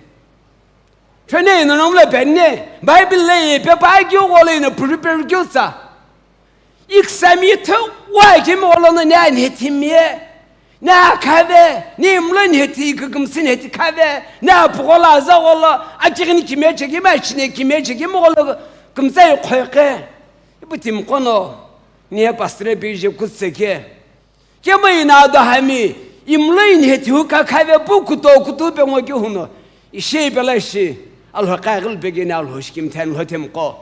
Thwene ino nongla benne, Bible le ye pepa kyo gole ino prepare kyo tsa. Iksami tho wa kimi golo no ne ani hethimi ye. Ne akhave, ne imlo ni heti kükümsi ni heti khave, ne apugolo aza golo, akighini kimi chekimi, achine kimi chekimi golo kümsa ikhoyke. Ipu timi kono, ne pastor bije kutseke. Kemo ina ado hami, imlo ini heti hu kakhave pu kuto kutu pe ngo ki huno. Ishi pela ishi, Alhou kaghil pe gene Alhou shikimthi ani Alhou themko.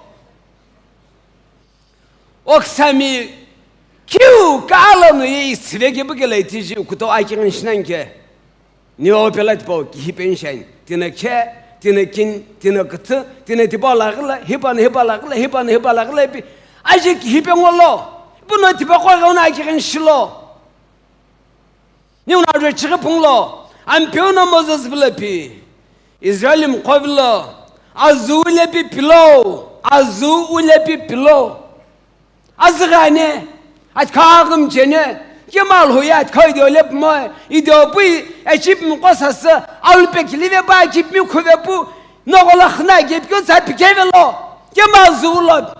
Oksami kiu kala no ye isiveke bukela itiji kuto akighini shinanke. Ni o pela tipau kihi penshan. Tina khe, tina kin, tina kuthu, tina tipau lagila, hipana hipau lagila, hipana hipau lagila ipi. Aji kihi pe ngolo. Ipu no tipau kwa gauna akighini shilo. Ni una re chighi punglo. Ampeu no Moses vilo pi. Israel mkhovilo. Azu ulepi pilo. Azu ulepi pilo. Azüghi ane, atikha aghümchene, kema Alhou ye atikha ideo lepmo, ideo pu, echip mqo sasü, alupe kilive pa echip mi khuve pu, nogolo khna gepikyo tsa pikevelo, kema azu ulo.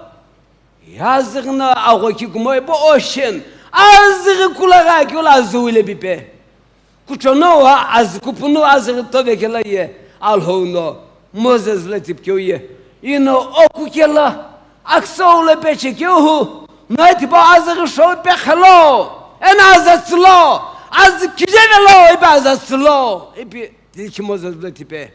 Yazüghi no agho kikumo ipu ocean, azüghi kula gha kyo la azu ulepipe. Kuchono wa azü kupunu azüghi tove kela ye, Alhou no Moses lo tipikeu ye. Ino oku kela, akso lo peche keu hu, no tipau azüghi shou pekhelo, eno aza tsülo, azü kijevelo, ipi aza tsülo, ipi tikhi Moses lo tipe.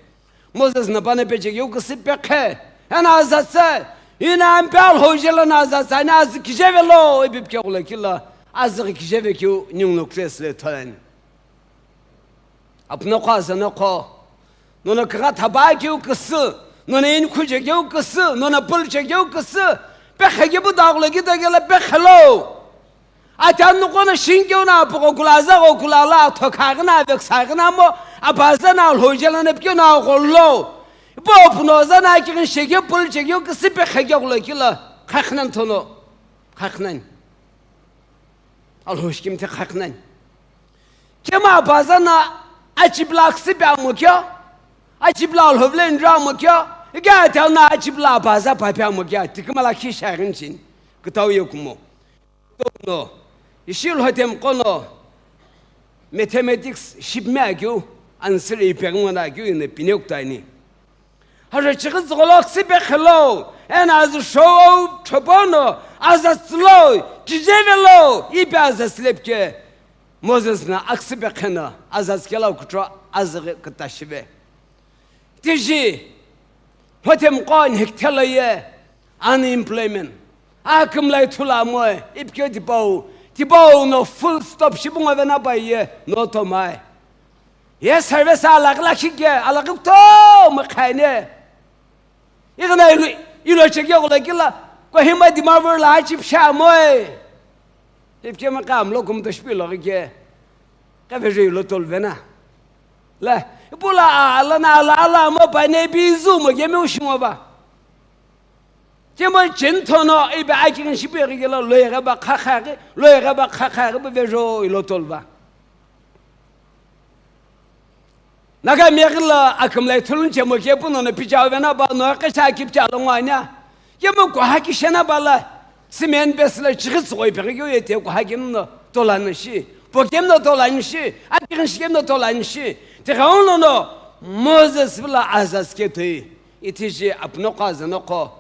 Moses no pano peche keu kusi pekhe, eno aza tsü, ino ampe Alhou jelo no aza tsü, eno azü kijevelo, ipi pike kulo kila, azüghi kijeve keu ningu no Christ le tholen. Apuno qo azano qo. Nono kigha thapa keu küsü. Nono inkhu che keu küsü. Nono pul che keu küsü. Pekhe kepu daghulo kida kela pekhelo. Ati anu kono shin keu no apugho kula aza gho kula la atho khaghi no aveksa ghi no mo. Abaza no Alhou jelo no pikeu no agholo. Ipu apuno aza no akighi shekeu pul che keu küsü pekhe keghulo kila. Khakhinan thono. Khakhinan. Alhou shikimthi khakhinan. Kema abaza no achipla akhsü pe amo kyo, achipla Alhou vle ndra amo kyo, ike atau no achipla abaza papi amo kyo, tikimala khi shaghin chin, kutau ye kumo. No, ishi Alhou themko no, mathematics shipme akeu, answer ipeghi ngo no akeu ino pine kutani. Haro chighi zügholo khsü pekhelo, eno azü shou thopo no, aza tsülo, kijevelo, ipi aza tsülepike. Moses no akhsü pekheno, aza tsükelo kutho azüghi küta shive. Tiji, hothemqo nhikthelo ye, unemployment. Akümla ithulu amoe, ipikeu tipau, tipau no full stop shipu ngo vena pai ye, no tomai. Ye service alaghi lakhi ke, alaghi kutomo khaine. Ighi no ilo, ilo chekeghulo kila, Kohima Dimapur lo achipi shi amoe. Ipikemi qamlo kumto shipi loghi ke. Kave je ilo toluvena. Le, ipu lo a, ala na, ala, ala mo pa ne pi zu mo kemi ushi ngo ba. Kemo chenthono ipi akighi shipe ghi kelo loyeghi ba khakhaghi, loyeghi ba khakhaghi bu vejo ilo tolva. Naga meghi lo akümla ithulu nche mo kepu nono pichau vena ba no kecha kipcha lo ngwanya. Kemo kuhaki shena ba la, simen bes lo chighi tsugho ipeghi keu yete kuhaki mno tolani shi, pokem no tolani shi, akighi shikemi no tolani shi. Tighenguno no Moses vilo aza tsüketoi. Ithi shi apuno qo azano qo,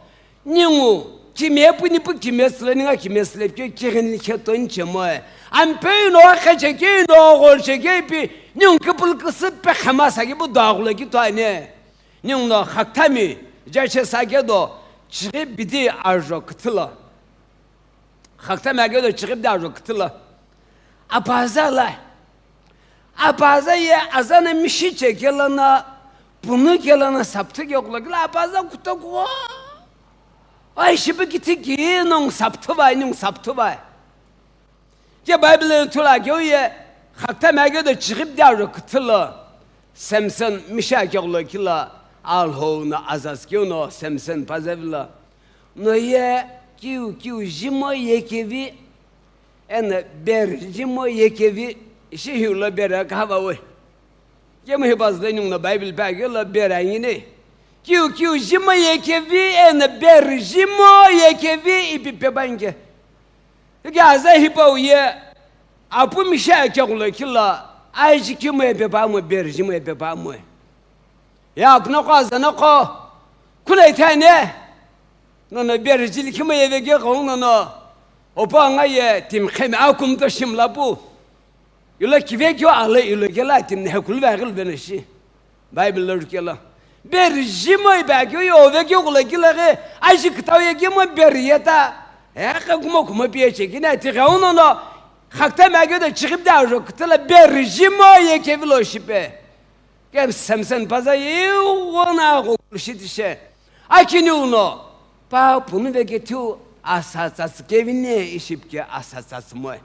ningu Kime puni pu kime silo ninga kime sile pyo kirin likhe ton chemoe. Ampeu no akhe che ke no gol che ke pi ningu kipul kisi pe khama sa ki bu dagula ki to ane. Ningu no khaktami jache sa ke do chiri bidi arjo kthilo. Khaktami ake do chiri bidi arjo kthilo. Apaza la. Apaza ye azana mishi che ke lana punu ke lana sapthu ke kula kila apaza kuto ko. Ai shibi kiti ki nung sapthu bai, nung sapthu bai. Ke Bible thula ke ye khaktami ake do chiri bidi arjo kthilo. Samson mishi ake kula kila Alhou no azaz ke no Samson paza vila. No ye kiu kiu jimo ye kevi. Eno ber jimo ye kevi ishi hiu lo ber kava we. Kemu hi bazde ningu no Bible pa ke lo ber angi ne. Kiu kiu jimo ye kevi eno ber jimo ye kevi ipi pe bange. Ke aza hi pa ye apu mi sha ke kulo kila aji kimo ye pe pa mo ber jimo ye pe pa mo. Ya apna ko azana ko kuna ithane. Nono beri jili khima yeveghi ghau nono. Opa nga ye tim khemi akum to shimla pu. Yula kivekio ale yula gela tim ne hekulu veghi vena shi. Bible lo kela. Beri jimo iba kio yo vekio kula gila ghe. Aji kitau ye gimo beri yeta. Eka kuma kuma pie che gina ti ghau nono. Khakta ma gyo de chigib da ro kitala beri jimo ye kevilo shipe. Kem Samson paza iwona ghokulu shitishe. Akiniu no, pa punu veke tiu asa tsatsi kevine ishipke asa tsatsi moe.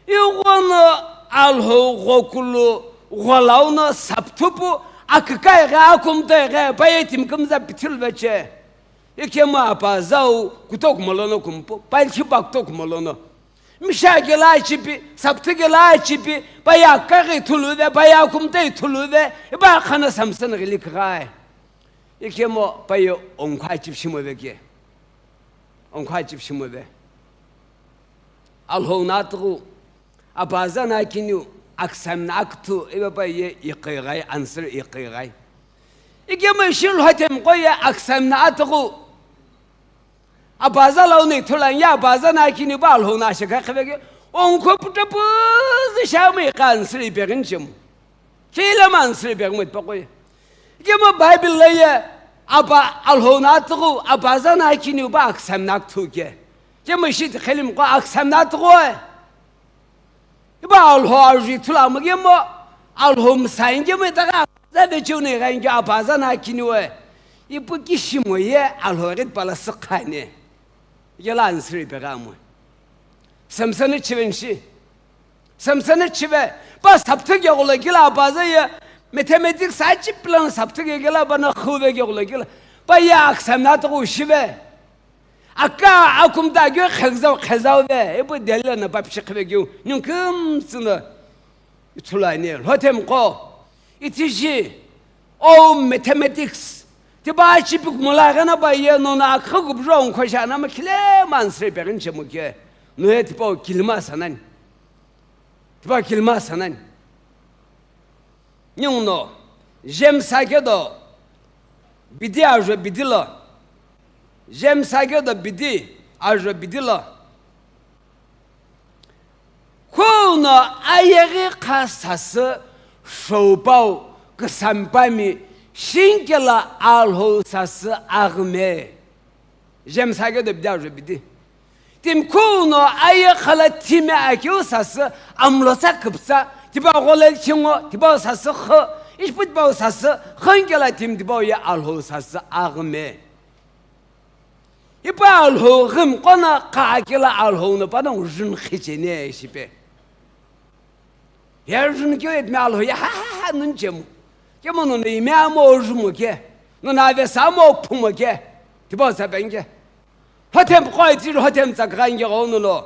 Iwona Alhou ghokulu gholau no sapthupu akikai ghe akumtai ghe pa yetim kumza pithil veche. Ikemu apa zau kutoku molono kumpu, pa ilkhipa kutoku molono. Misha gela chipi, sapthu gela chipi, pa ya kaghi thuluve, pa ya kumtei thuluve, iba khana Samson gili kghai. Ikemo pa yo onkha chip shimove ke. Onkha chip shimove. Alhou na tughu, abaza na kiniu, aksam na akthu, iba pa ye iqi ghai, answer iqi ghai. Ikemo shil hotem ko ye aksam na atughu. Abaza lau ni thula ya abaza na kini ba Alhou na shaka khebe ke. Onkho puta puzi sha mi kan sri begin chim. Kila man sri begin mit pakoi. Ke mo Bible le ye aba Alhou na tughu abaza na kini ba aksam na thu ke. Ke mo shit khelim ko aksam na tughu. Iba Alhou arju ithulu amugemo, Alhou msa ingemo itaga, zave chiu ne gha inge abaza na kiniwe. Ipu kishimo ye Alhou rit pala sikhane. Yela answer ipe gamo. Samson chiven shi. Samson chive. Pa sapthu ge gula gila abaza ye mathematics a chiplan sapthu ge gila bana khuve ge gula gila. Pa ya aksam na to shive. Aka akumta keu khegzau khezau ve, ipu dela na papshi kheve keu, nyungkum tsuna ithulu ani, lhotem ko, itishi, o mathematics, tiba chipik mula gana ba ye no na akha gubjo ongkho sha na ma khile man sre begin chemu ke, no ye tipa kilima sanan. Tipa kilima sanan. Ninguno, James akedo, bidi ajo bidi lo. James akedo bidi ajo bidi lo. Khuno ayeghi kha sasü showpau kisampami shinkela Alhou sasü aghime. James akedo bidi ajo bidi. Timi khuno aye khala timi akeu sasü amlo sa küpsa, tiba ghola chingo, tiba sasü kho, ishpu tiba sasü khon kela timi tiba ye Alhou sasü aghime. Ipa Alhou ghim kona kha akela Alhou no panang jun khichene shipe. Yarjun kyo et me Alhou ya ha ha ha nun chemu. Kemo no ne ime amo ojumo ke. No na ve samo phumo ke. Tibo sa benge. Hotem koi ti hotem sak gange ono no.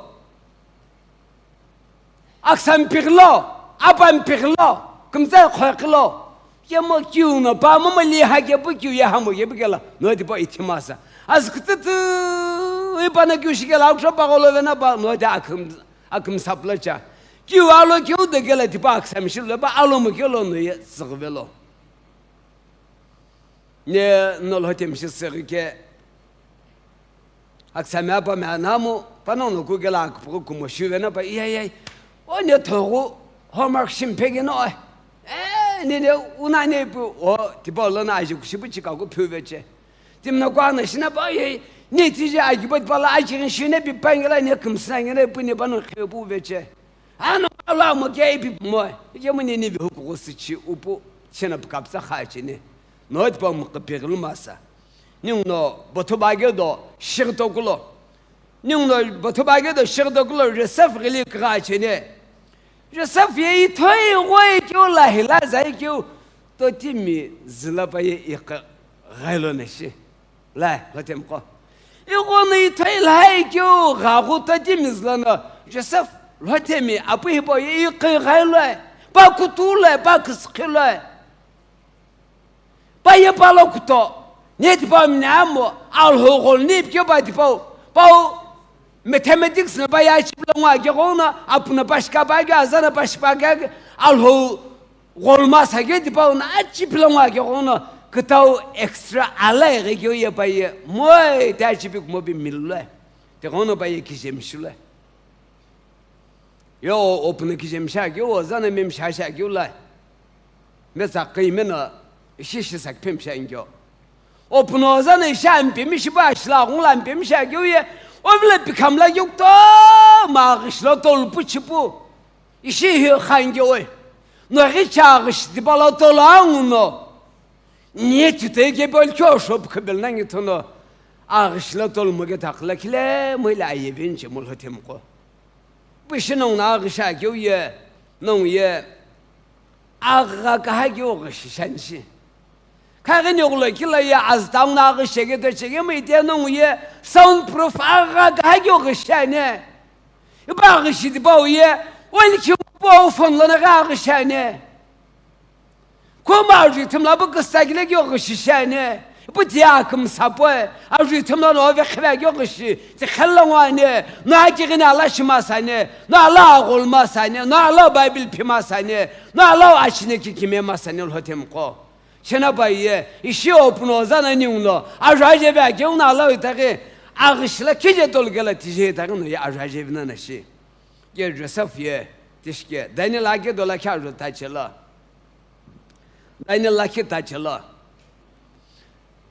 Aksam piglo, apam piglo, kumsa khoi kilo. Kemo kiu no pa mo mali ha ke bu kiu ya hamo ke bu kela. No tibo itimasa. As kututu ipa na kiu shikela aksho pa golo vena pa no te akum Akum saplacha. Kiu alo kiu de gela tipa aksam shilo ba alo mo kelo no ye sigvelo. Ne no lo tem shi sigi ke. Akisami apami anamu, panongu no kukela akupughu kumo shive na pa, iya, iya, o ne thogu homework shimphe keno, e, ne, ne, una ne pu, o, tipau lono aji kushipu chika ku phiuve che. Timi no kuana shina pa, ye, ne tiji aji pa, pa la aji kin shine pi pa ngela ne kumsina ngela pu ne pano khe pu ve che. Ano ala mo ke ipi mo, ye mo ne ne vi huku sichi upu, chena pu kapsa kha chine. No tipau mo ke pe lu masa. Ninguno botho ba ge do, shigh tokulo. Ninguno botho ba ge do, shigh tokulo, Joseph gili kra chene. Joseph ye ithoi goi keu la hila zai keu, to timi zila pa ye ikha ghailo na shi. Lai, lothem ko. Igo no ithoi lai keu, gha gu to timi zila no, Joseph lotemi apu hipo ye ikha ghailo, pa kutu lo, pa kiskhi lo. Pa ye pa lo kuto, ne tipau mine amo, Alhou gholo ne ipikeu pa tipau, pau mathematics na pa ye achieve lo ngwa ke ghona, apu na pa shika pa ke, aza na pa shipa ke, Alhou gholo masa ke tipau na achieve lo ngwa ke ghona, kitau extra alai ghe keu ye pa ye, moi te achieve kumo pi milo, te ghona pa ye kije mishilo. Yo, opuno kije misha keu, ozana me misha sha keu la. Mesa qi meno, ishi shi sak phe misha ingyo. Opuno ozana isha mpe mishi ba shila ghung la mpe misha keu ye, ovile pikham la keu to, ma ghishi lo tolu pu chipu. Ishi hi khan keu oi. No ghi cha ghishi tipa lo tolu angu no. Ni tute ke bol kyo shop khebel nangi thono. Aghishi lo tolu mo ke thakla khile, mo ile aye vin che mo lhotem ko. Pu shi nongu no aghi sha keu ye, nongu ye, agha kaha keu ghi shi shan shi. Kha ghi ni ghulo kila ye, aztang no aghi shege to chege mo ite nongu ye, sound proof agha kaha keu ghi shane. Ipa aghi shi tipau ye, oli keu po phone lo na ghi aghi shane. Kuma ajuthu mla bu kisa kile kyo ghishi shane. Bu dia kümsa poe. Ajuthu mla no ve khebe kyo ghishi. Ti khella ngwane. No aki gina ala shima sane. No ala agol ma sane. No ala Bible phima sane. No ala achine ki kime ma sane lhotem ko. Shena ba ye. Ishi opuno zana ni uno. Ajaje ve kyo na ala itake. Aghishla kije tol gela tije itake no ye ajaje vina na shi. Ye Joseph ye. Tishke. Daniel ake dola kya jota chela. Daniel lakhi ta chelo.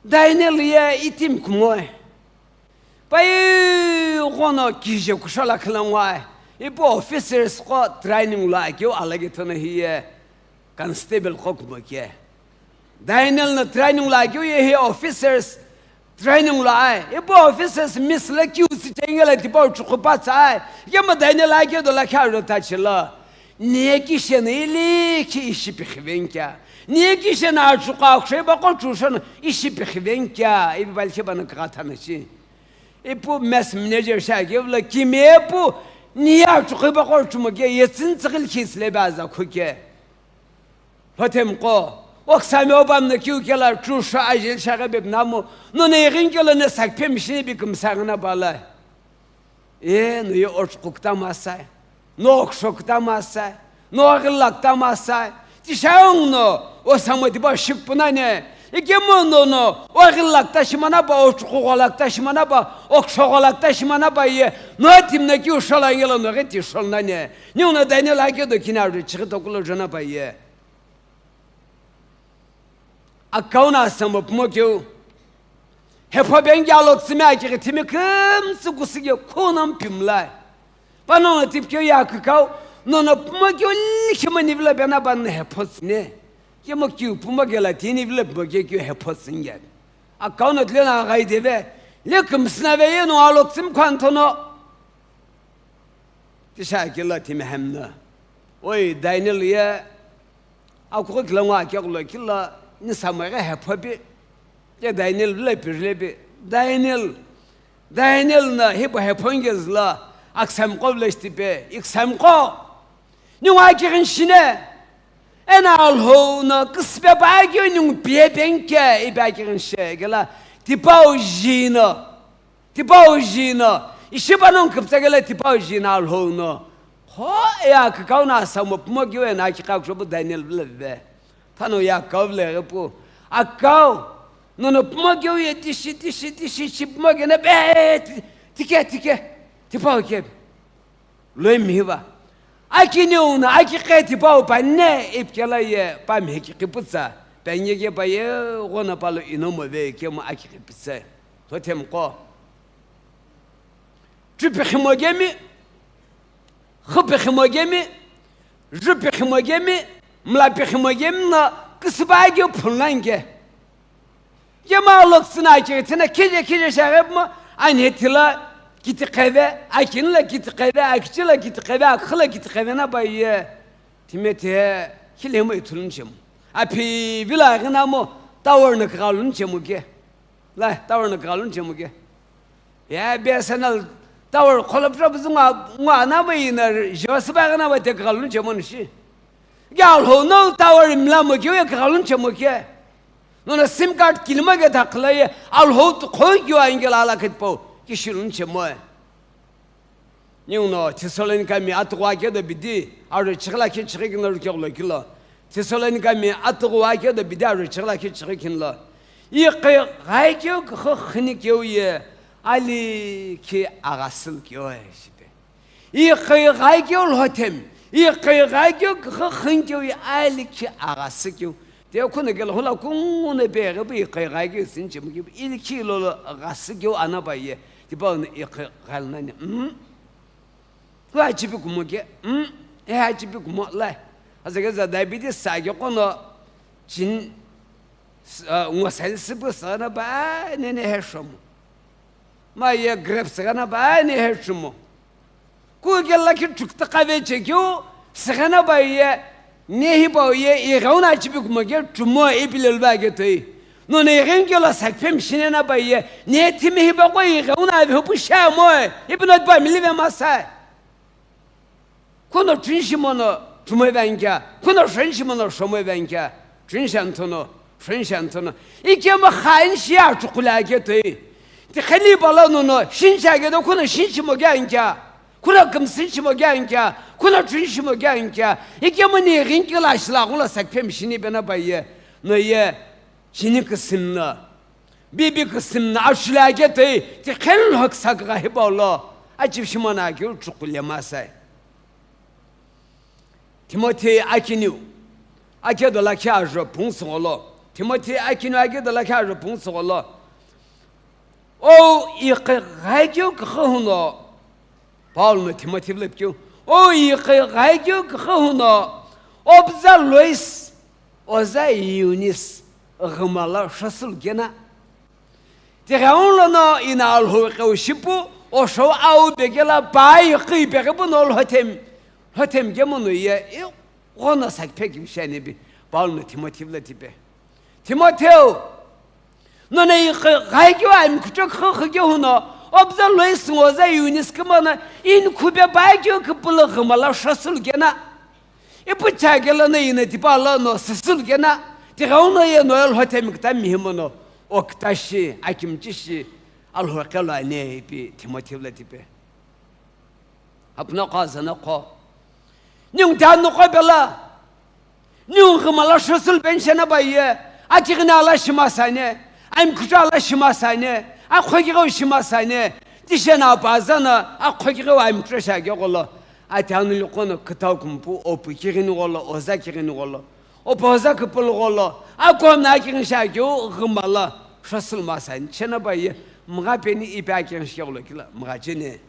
Daniel ye itim kumoi. Pai ghono kije kushola khalangwa. Ipo officers ko training la keu alagi thono hiye constable ko kumo ke. Daniel no training la keu ye hi officers training lo ai, ipu officers miss la kiu si chengela tipau chukhu pa tsai. Yema Daniel ake do la kha ro ta chila. Niye ki shena ili ki ishi pikhiven kya. Niye ki shena achuka akhre ba ko chu shena ishi pikhiven kya. Ibi bal ke bana kra thana chi. Ipu mess manager sha ke vla ki me pu niye achuka ba ko chu mo ke yetsin tsigil ki sle ba za khu ke. Lhotem ko, oksami obam na kiu kela trusho ajil shaghe bebnamu, no ne igin kela ne sakphe mishini bi kumsagna bala. E, no ye orchkukta masai, no okshokta masai, no agilakta masai. Tishayong no, osamo diba shikpunane, ikemo no no, ogilakta shimanaba, ochkugolakta shimanaba, okshogolakta shimanaba ye, no timna kiu shola yela no geti sholnane. Niu no Daniel ake do kina ru chigito kulo jona ba ye. Akau no asamo pimo keu. Hepho bengi alo tsimi akighi timi kümtsü kusige khuno mpimlai. Pano no tipikeu ye akikau, nono pimo keu likhimo nivilo bena ba no hepho tsine. Kemo kiu pimo kela tini vilo pimo ke keu hepho tsinge. Akau no tlena aghai deve, le kümsüna ve ye no alo tsimi khwanthono. Tisha kila timi hemna. Oi, Daniel ye, akukho kila ngwa akekulo kila, ni samaghe hephopi. Ye Daniel le pirlepi. Daniel, Daniel na hipo hephonge zla, aksam ko vle shtipe, iksam ko. Ni ngwa akirin shine. Ena alhou na kispe ba kyo ni ngpie penke, ibe akirin she, kila, tipau jina. Tipau jina, ishi ba nong kiptsakela tipau jina alhou no. Kho ya kakau na asamo pimo keu ena akikha kushopu Daniel vle ve. Thano ya kau vle pu. Akau, nono pimo keu ye tishi, tishi, tishi, shi pimo kena be, ti-, Tike, tike, tipau ke. Loi mihiva. Akiniu no aki qe tipau pa ne ipikela ye pa mhe ki qipütsa. Pa nye ke pa ye gona pa lo ino mo ve ke mo aki qipütsa. Lhothem qo. Chupi khimo gemi. Khupi khimo gemi. Jupi khimo gemi. Mlapi khimo gemi no kisiba ge phunlan ke. Yema loksina ke thina khije khije shaghe mo, ani thila kiti qeve, akin la kiti qeve, akchi la kiti qeve, akhi la kiti qeve na ba ye. Timothy, khile mo ithulun chemo. Api vila gina mo, tower na kgalun chemo ke. La, tower na kgalun chemo ke. Ya, B S N L tower kholop rop zunga, ngwa na ba ina, jo siba gina ba te kgalun chemo ni shi. Ge Alhou no tower mla mo keu ye kighalun chemo ke. Nono sim card kilima ke thakhla ye Alhou tu kho keu angela ala khet po kishilun chemo. Niu no Thessalonica mi atughu ake do bidi, aro chighila khe chighi kina ru keglo kilo. Thessalonica mi atughu ake do bidi, aro chighila khe chighi kinlo. Iqi ghai keu kho khini keu ye ali ki agasil keu ye shipe. Iqi ghai keu lhothem, iqi ghai keu kho khini keu ye ali ki aghasi keu. Te khuna kelo hula kungune be ghi bu iqi ghai keu sin chemu keu, ili ki lo lo aghasi keu ana ba ye. Tipa no iqi ghai nani. Mm. Ku achibi kumo ke. Mm. E achibi kumo lai. Aza ke za diabetes sa ke kono chin, uh, ngosel sibu sa na ba ne ne he shomo. Ma ye grapes gana ba ne he chumo. Ku ke la ki tuk ta ka ve che kyu, se gana ba ye, ne hi ba ye, i gauna chi bi kuma ke chumo e bi le ba ke toi. No ne ren ke la sak phem shine na ba ye, ne ti me hi ba ko i gauna ve pu sha mo, i bi not ba mi le ve ma sa. Kuno chunshi mono chumoi vangya, kuno shonshi mono shomoi vangya, chunshan tono, shonshan tono. Ikemo khan shia chukula ke toi. Ti khali bala no no, shinsha ke do kuno shinshi mo gangya, kuno kumsin shi mo gangya, kuno chunshi mo gangya. Ikemo ni rinki la shila gula sakpem shini bena baye. No ye, shini kusim no. Bibi kisim na ashulage toi, ti khen lhok sakra hi bolo, achip shimona ki uchukule masai. Timothy akiniu, ake dola kya ajo pung songolo. Timothy akiniu ake dola kya ajo pung songolo. O iqi ghai kyu khuno, Paul no Timothy vle pkeu, o iqi ghai kyu khuno, obza Lois, oza Eunice, ghumala shosul gena. Tighaun lono ina alhou qeu shipu, osho au begela pai qi begebu no lhothem, lhothem gemu no ye, i ghono sakphe ki shani bi, Paul no Timothy vle tipe. Timotheo, nona iqi ghai kyu aimkhucho khuge huno, obza Lois ngoza Eunice kemana, in khube bai kyu kipulu ghumala shosul gena. Ipu chagela no ina tipa la no susul gena, tighaun no ye no lhothem kta mihimo no, okta shi, akimchi shi, alhou qelo ane ipi Timothy vle tipe. Apna kho azana kho. Niung ta no kho bela. Niung khumala shosul ben shena ba ye. Atigina ala shima sane. Aimkhucha ala shima sane. Akhogiro shima sane. Tishena pa azana akhogiro aimkhucha shage golo. Ati anu likono kitau kumpu opu kirini golo, oza kirini golo. Opu oza kupul golo. Akona kirin shage ghumala shosul masane. Shena ba ye. Mga peni ipa kirin shage golo kila. Mga chene.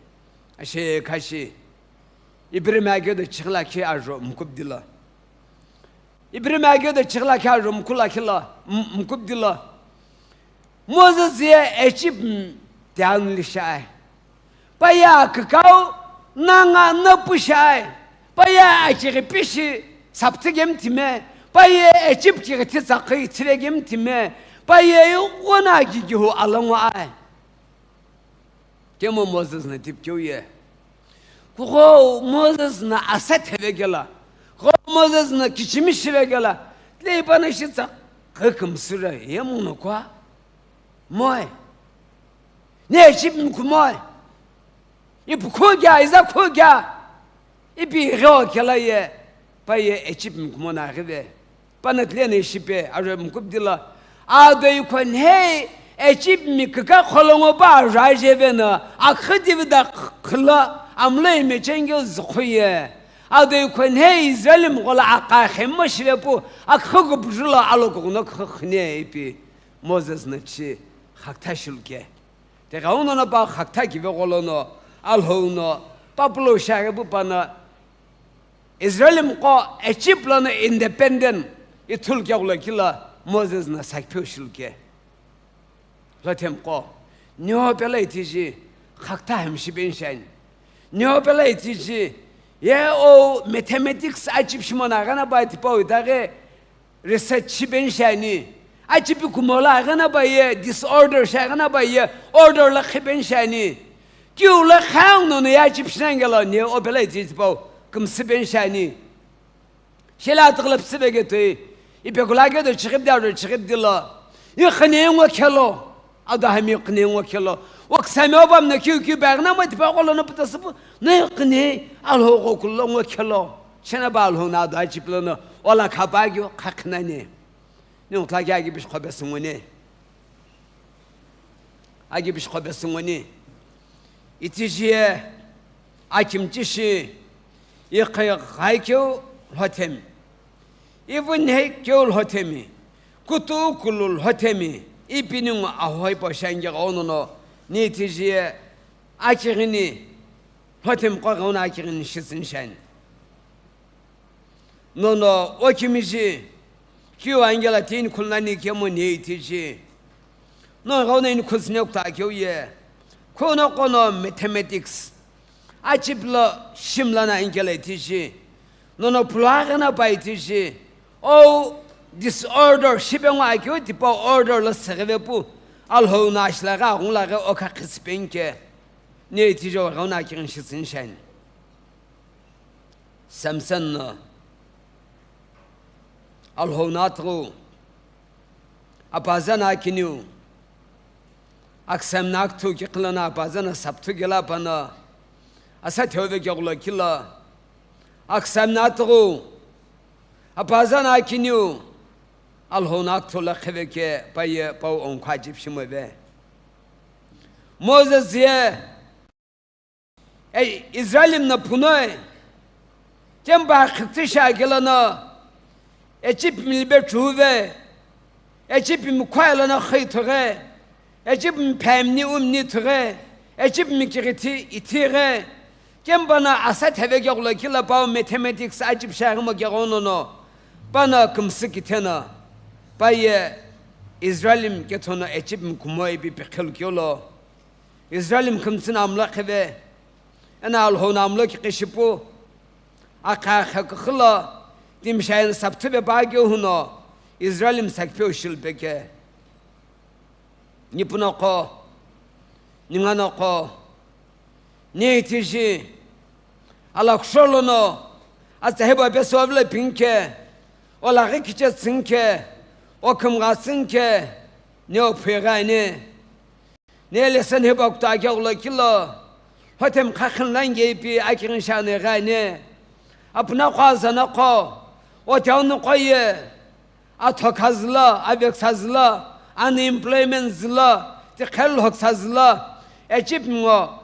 Ashe kashi. Ibrahim agyo do chigla ki ajo mkubdila. Ibrahim agyo do chigla ki ajo mkula kila, m-, mkubdila. Moses ye Egypt m-, tian li shai. Pa ya kakau nanga na pu shai. Pa ya achiri pishi sapti gem time. Pa ye Egypt ki ti tsaqi tire gem time. Pa ye wana gi gi ho alango ai. Kemo Moses na tipkeu ye. Kugho Moses na asa theve kela. Kugho Moses na kichimi shive kela. Tleipa na shitsa. Khe kumsura ye muno kwa. Moi. Ne chip mkumoi. Ipu khogya, iza khogya. Ipi ighe okela ye, pa ye Egypt mkumona aghive. Pana tlene shipe, arwe mkubdila. Ado ikho nhei, Egyptmi kika kholongo pa aja jeveno, akhi David akhilo amlo imechengeu zükhüye. Ado ikhonhe Israelmi ghola aqakhemo shivepu, akhi kupujulo alokughno khükhüne ipi Moses no chi khakthashiluke. Tegha uno no pa khakthaki vegho lono, Alhou no, pa pulo shaghepu pano, Israelmi qo Egypt lono independent ithulu keghulo kilo Moses no sakipeu shiluke. Lhothemi qo, neo pelo itishi khakta hemshi benshani. Neo pelo itishi, ye o mathematics achipi shimono aghena pai tipau itaghe research shi benshani. Achipi kumola aghena pai ye disorder shi aghena pai ye order lo khi benshani. Kiu lo khang nono ye achipi shinangelo neo pelo itishi tipau kümsü benshani. Shela atakhala psübe ketoi, ipekula kedo chighipdi aro chighipdi lo, iqhine ngo khelo, ado hami iqhine ngo khelo, oksami obam no kiu kiu bagna mo tipa kolo no puta supu, no iqhine Alhou ghokulo ngo khelo, chena ba Alhou no ado achipi lono, ola khapa keu khakhinani, ni utla kya ki bish khobe sunguni. Agi bish khobe sunguni. Itishi ye akimchi shi, iqhai ghai keu lhothemi, ivunhei keu lhothemi, kutu kulu lhothemi, ipiningu ahoi po shangi ghono no, ni itishi ye akighini, lhothemi qo ghono akighini shitsin shani. Nono okimiji, kiu angela tini khulnani kemo ni itishi. No ghono ini khusne kuta keu ye. Khono kono mathematics. Achipi lo shimla na angela itishi. Nono pulagana pa itishi. O disorder shibe ngo akeu tipa order lo seghevepu. Alhou no ashilaga aghunglaga okha khisipenke. Ni itishi ghono akighini shitsin shani. Samson no Alhou no atughu, apaza no akiniu, aksami no akuthu kiqilo no apaza no sapthu kela pano, asa theove keghulo kilo, aksami no atughu, apaza no akiniu, Alhou no akuthu lo kheveke paye pau onkhu achipi shimove. Moses ye, Ei, Israelmi no punoi, kemba khitsi shagelo no, Egyptmi libe chuve, Egyptmi khwailo no khithughe, Egyptmi phamni umni thughe, Egyptmi kighithi ithighe, kemba no asa theve keghulo kilo pau mathematics achipi shaghi mo keghono no, pano kümsü kitheno, paye Israelmi kethono Egyptmi kumo ipi pikhelu kelo. Israelmi kümtsü no amlo kheve, eno Alhou no amlo kiqi shipu, akha akha kuxulo, timi shayeni sapthu pe pa keu huno, Israelmi sakipeu shilu peke. Nipu no qo, ninga no qo, ni itishi, alakusholo no, atsa heba pe sovle pinke, olaghi kiche tsinke, okhumgha tsinke, ni ophugha ani. Ne lesson heba kuta akeghulo kilo, hotem khakhin lange ipi akirin shane ghane. Apuna qo azana qo, oteunu qo ye, athokha zilo, aveksa zilo, unemployment zilo, tikhel hoksa zilo, Egypt ngo,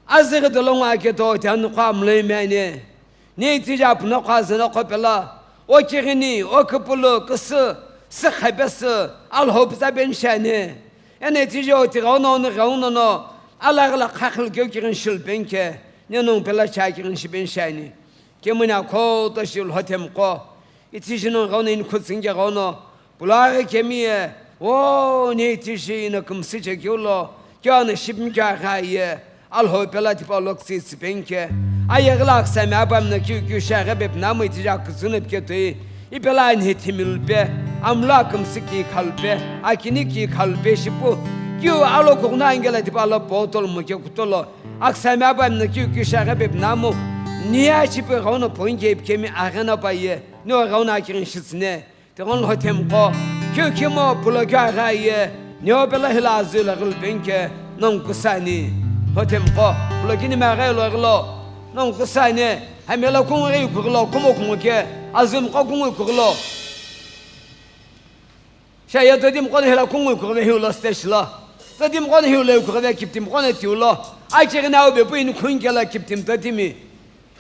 azighi dolo ngo aketo oteunu qo amlo imane. Ni tija apuna qo azana qo pela, okighini, okupulu, kusu, sikhapesu, Alhou pisa benshane. Eno itiji oti ghenguno, ghenguno no, alaghi la khakhil keu kighini shilu penke, neno pela cha kighini shi benshani. Kemuni akhoto shilu hotem qo, itiji no ghenguno ini khutsinge ghenguno, pulaghi kemiye, o ni itiji ino kümsü che keu lo, keu ano shipmi keu agha ye, Alhou pela tipa lo kutsi tsipenke. Aye ghila aksami apami no kiu kiu shaghi pepu namu itija kutsuna pike toi. Ipela anhi thimilu pe, amlo akümsü ki khalu pe, akini ki khalu pe shipu. Kiu alo kughuna angela tipa lo potolo muke kutolo. Aksami apami no kiu kiu shaghi pepu namu. Niya chipu ghenguno ponke ipikemi aghena pa ye. Niyo ghenguno akirin shitsine. Tighenguno hotem qo, kiu kimo pulo keu agha ye, neo pela hila azui lo ghilo penke, nongu kusani. Hotem qo, pulo kini me agha lo ghilo, nongu kusani, hamela kungu ghi kughilo, kumo kumo ke, azui mqo kungu kughilo. Sha ye todim qo hila kungu kughi hiu lo stage lo. Totimi qo no hiu lo ikughive, kiptimi qo no tiu lo. Akighi no au bepu inikhuni kelo kiptimi totimi.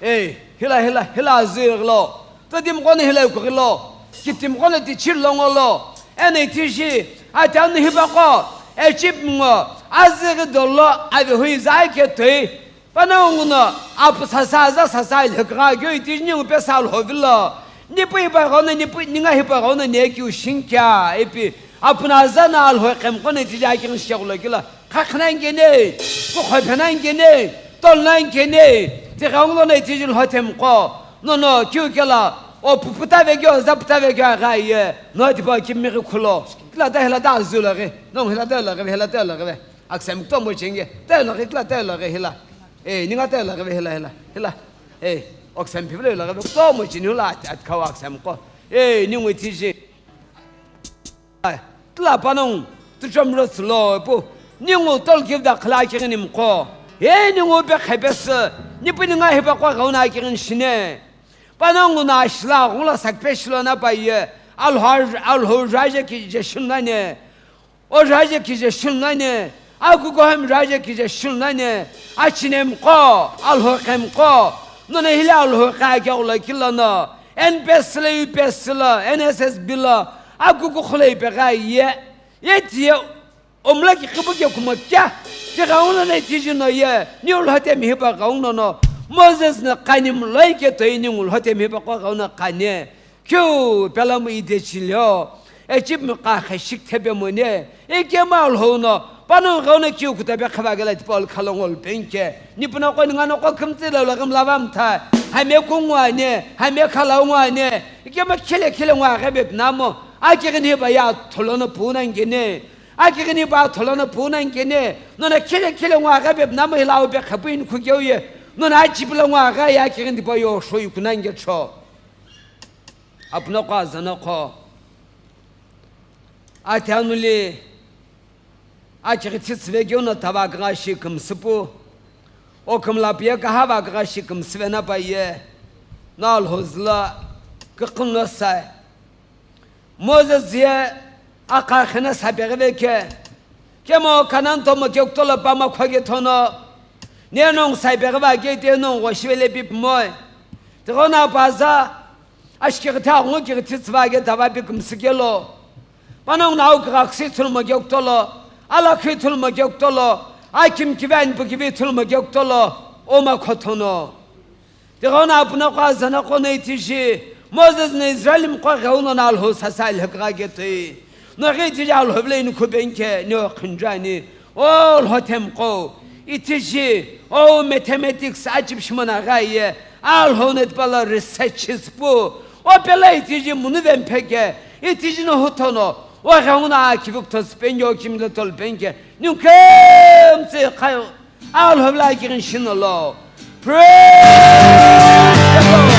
Ei, hila, hila, hila azüghi lo. Totimi qo no hila ikughi lo. Kiptimi qo no tichiri lo ngo lo. Eno itishi, ati anu hipaqo, echip ngo, azüghi dolo, avehu iza ake toi. Panongu no apu sasa aza sasa ilhikigha keu itishi ningu pesa Alhou vilo. Nipu hipaqo no, nipu ninga hipaqo no nekiu shinkea ipi. Apu no aza no Alhou qhemqo no itishi akighi shikeghulo kilo. Khakhinani kene, kukhopenani kene, tolunani kene, tighengu lono itishi lhothemqo, nono kiu kelo, o puputave keu, zaputave keu aghi aye, no tipa kimighi khulo. Kila ta hila ta azüghi lo ghi, nongu hila ta lo ghi, hila ta lo ghi, aksem kutomo chinge, ta lo ghi, kila ta lo ghi hila. Ei, ninga ta lo ghi hila, hila, hila. Ei, oksem pivilo lo ghi, kutomo chini hula at, at kau aksemqo. Ei, ningu itishi. Tila panongu, tuchom ro tsülo pu, ningu tolkiv da khala akighi nimqo. He ningu pe khepesü, nipu ninga hipaqo ghenguno akighi nishine. Panongu no ashila ghungu lo sakpe shilo na paye, Alhou, Alhou raje kije shilo nani. O raje kije shilo nani. Akukuhami raje kije shilo nani, achinemqo, Alhou qhemqo, nono hile Alhou qha akeghulo kilo no, N P S lo, U P S lo, N S S B lo, akuku khulo ipeghi aye, ye tiye, omla ki kipu ke kumo kya, tighengu lono itishi no ye, niu lhothemi hipaqo ghenguno no, Moses no qani mloi ke toi ningu lhothemi hipaqo ghenguno qani. Kiu pelamu idechileo, echip miqakhe shikthepemone, ikemu Alhou no, panongu ghenguno kiu kutape khava kela tipa olkhalo ngolu penke, nipu noqo ninga noqo khimtsilo lo ghimla vamtha, hame kunguane, hame khalau nguane, ikemu khile khile ngua ghebe pnamo, akighi nipa ya tholono puna ngene, akighi nipa tholono puna ngene, nono khile khile ngua ghebe pnamo hilau pe khapu inikhu keu ye, nono achipilo ngua gha ya akighi nipa yo sho ikuna ngecho. Apunoqo azanoqo, ati anuli, akighi thitsüve keu no tava kagha shi kümsüpu, o kümla piye kahava kagha shi kümsüve na paye, no Alhou zülo küküno sai. Moses ye akha khena sapeghive ke, kemu Kanan tomo kekutolo pama khoke thono, ne nongu sapeghiva ke te nongu ghoshive le pipumoi. Tighenguno apu aza, ashikighi thi aghungu kighi thitsüva ke tava pi kümsü kelo. Panongu no au kigha küsü ithulumo kekutolo, alakhi ithulumo kekutolo, akimi kivi anipu kivi ithulumo kekutolo, oma khothono. Tighenguno apunoqo azanoqo no itishi, Moses no Israel miqo ghenguno no Alhou sasa ilhikigha ke toi. No ghi itishi Alhou vilo inikhu penke, neo khunjani. O lhothemqo, itishi, o mathematics achip shimona gha ye, Alhou no tipa lo research shipu, o pelo itishi munu vempheke, itishi no huthono, o ghenguno akivi kutho sipenge, o kimilo tolu penke, ningu khemtse khayo. Alhou vilo akighi nishino lo. Praise the Lord.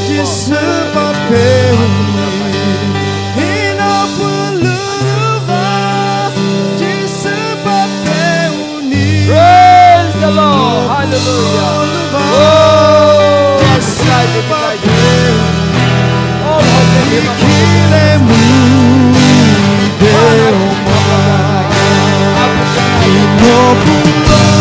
Jisü papeu ni, ino pululuva, Jisü papeu ni. Praise the Lord. Hallelujah. Oh, Jisü papeu ni. Oh, how can we not worship him?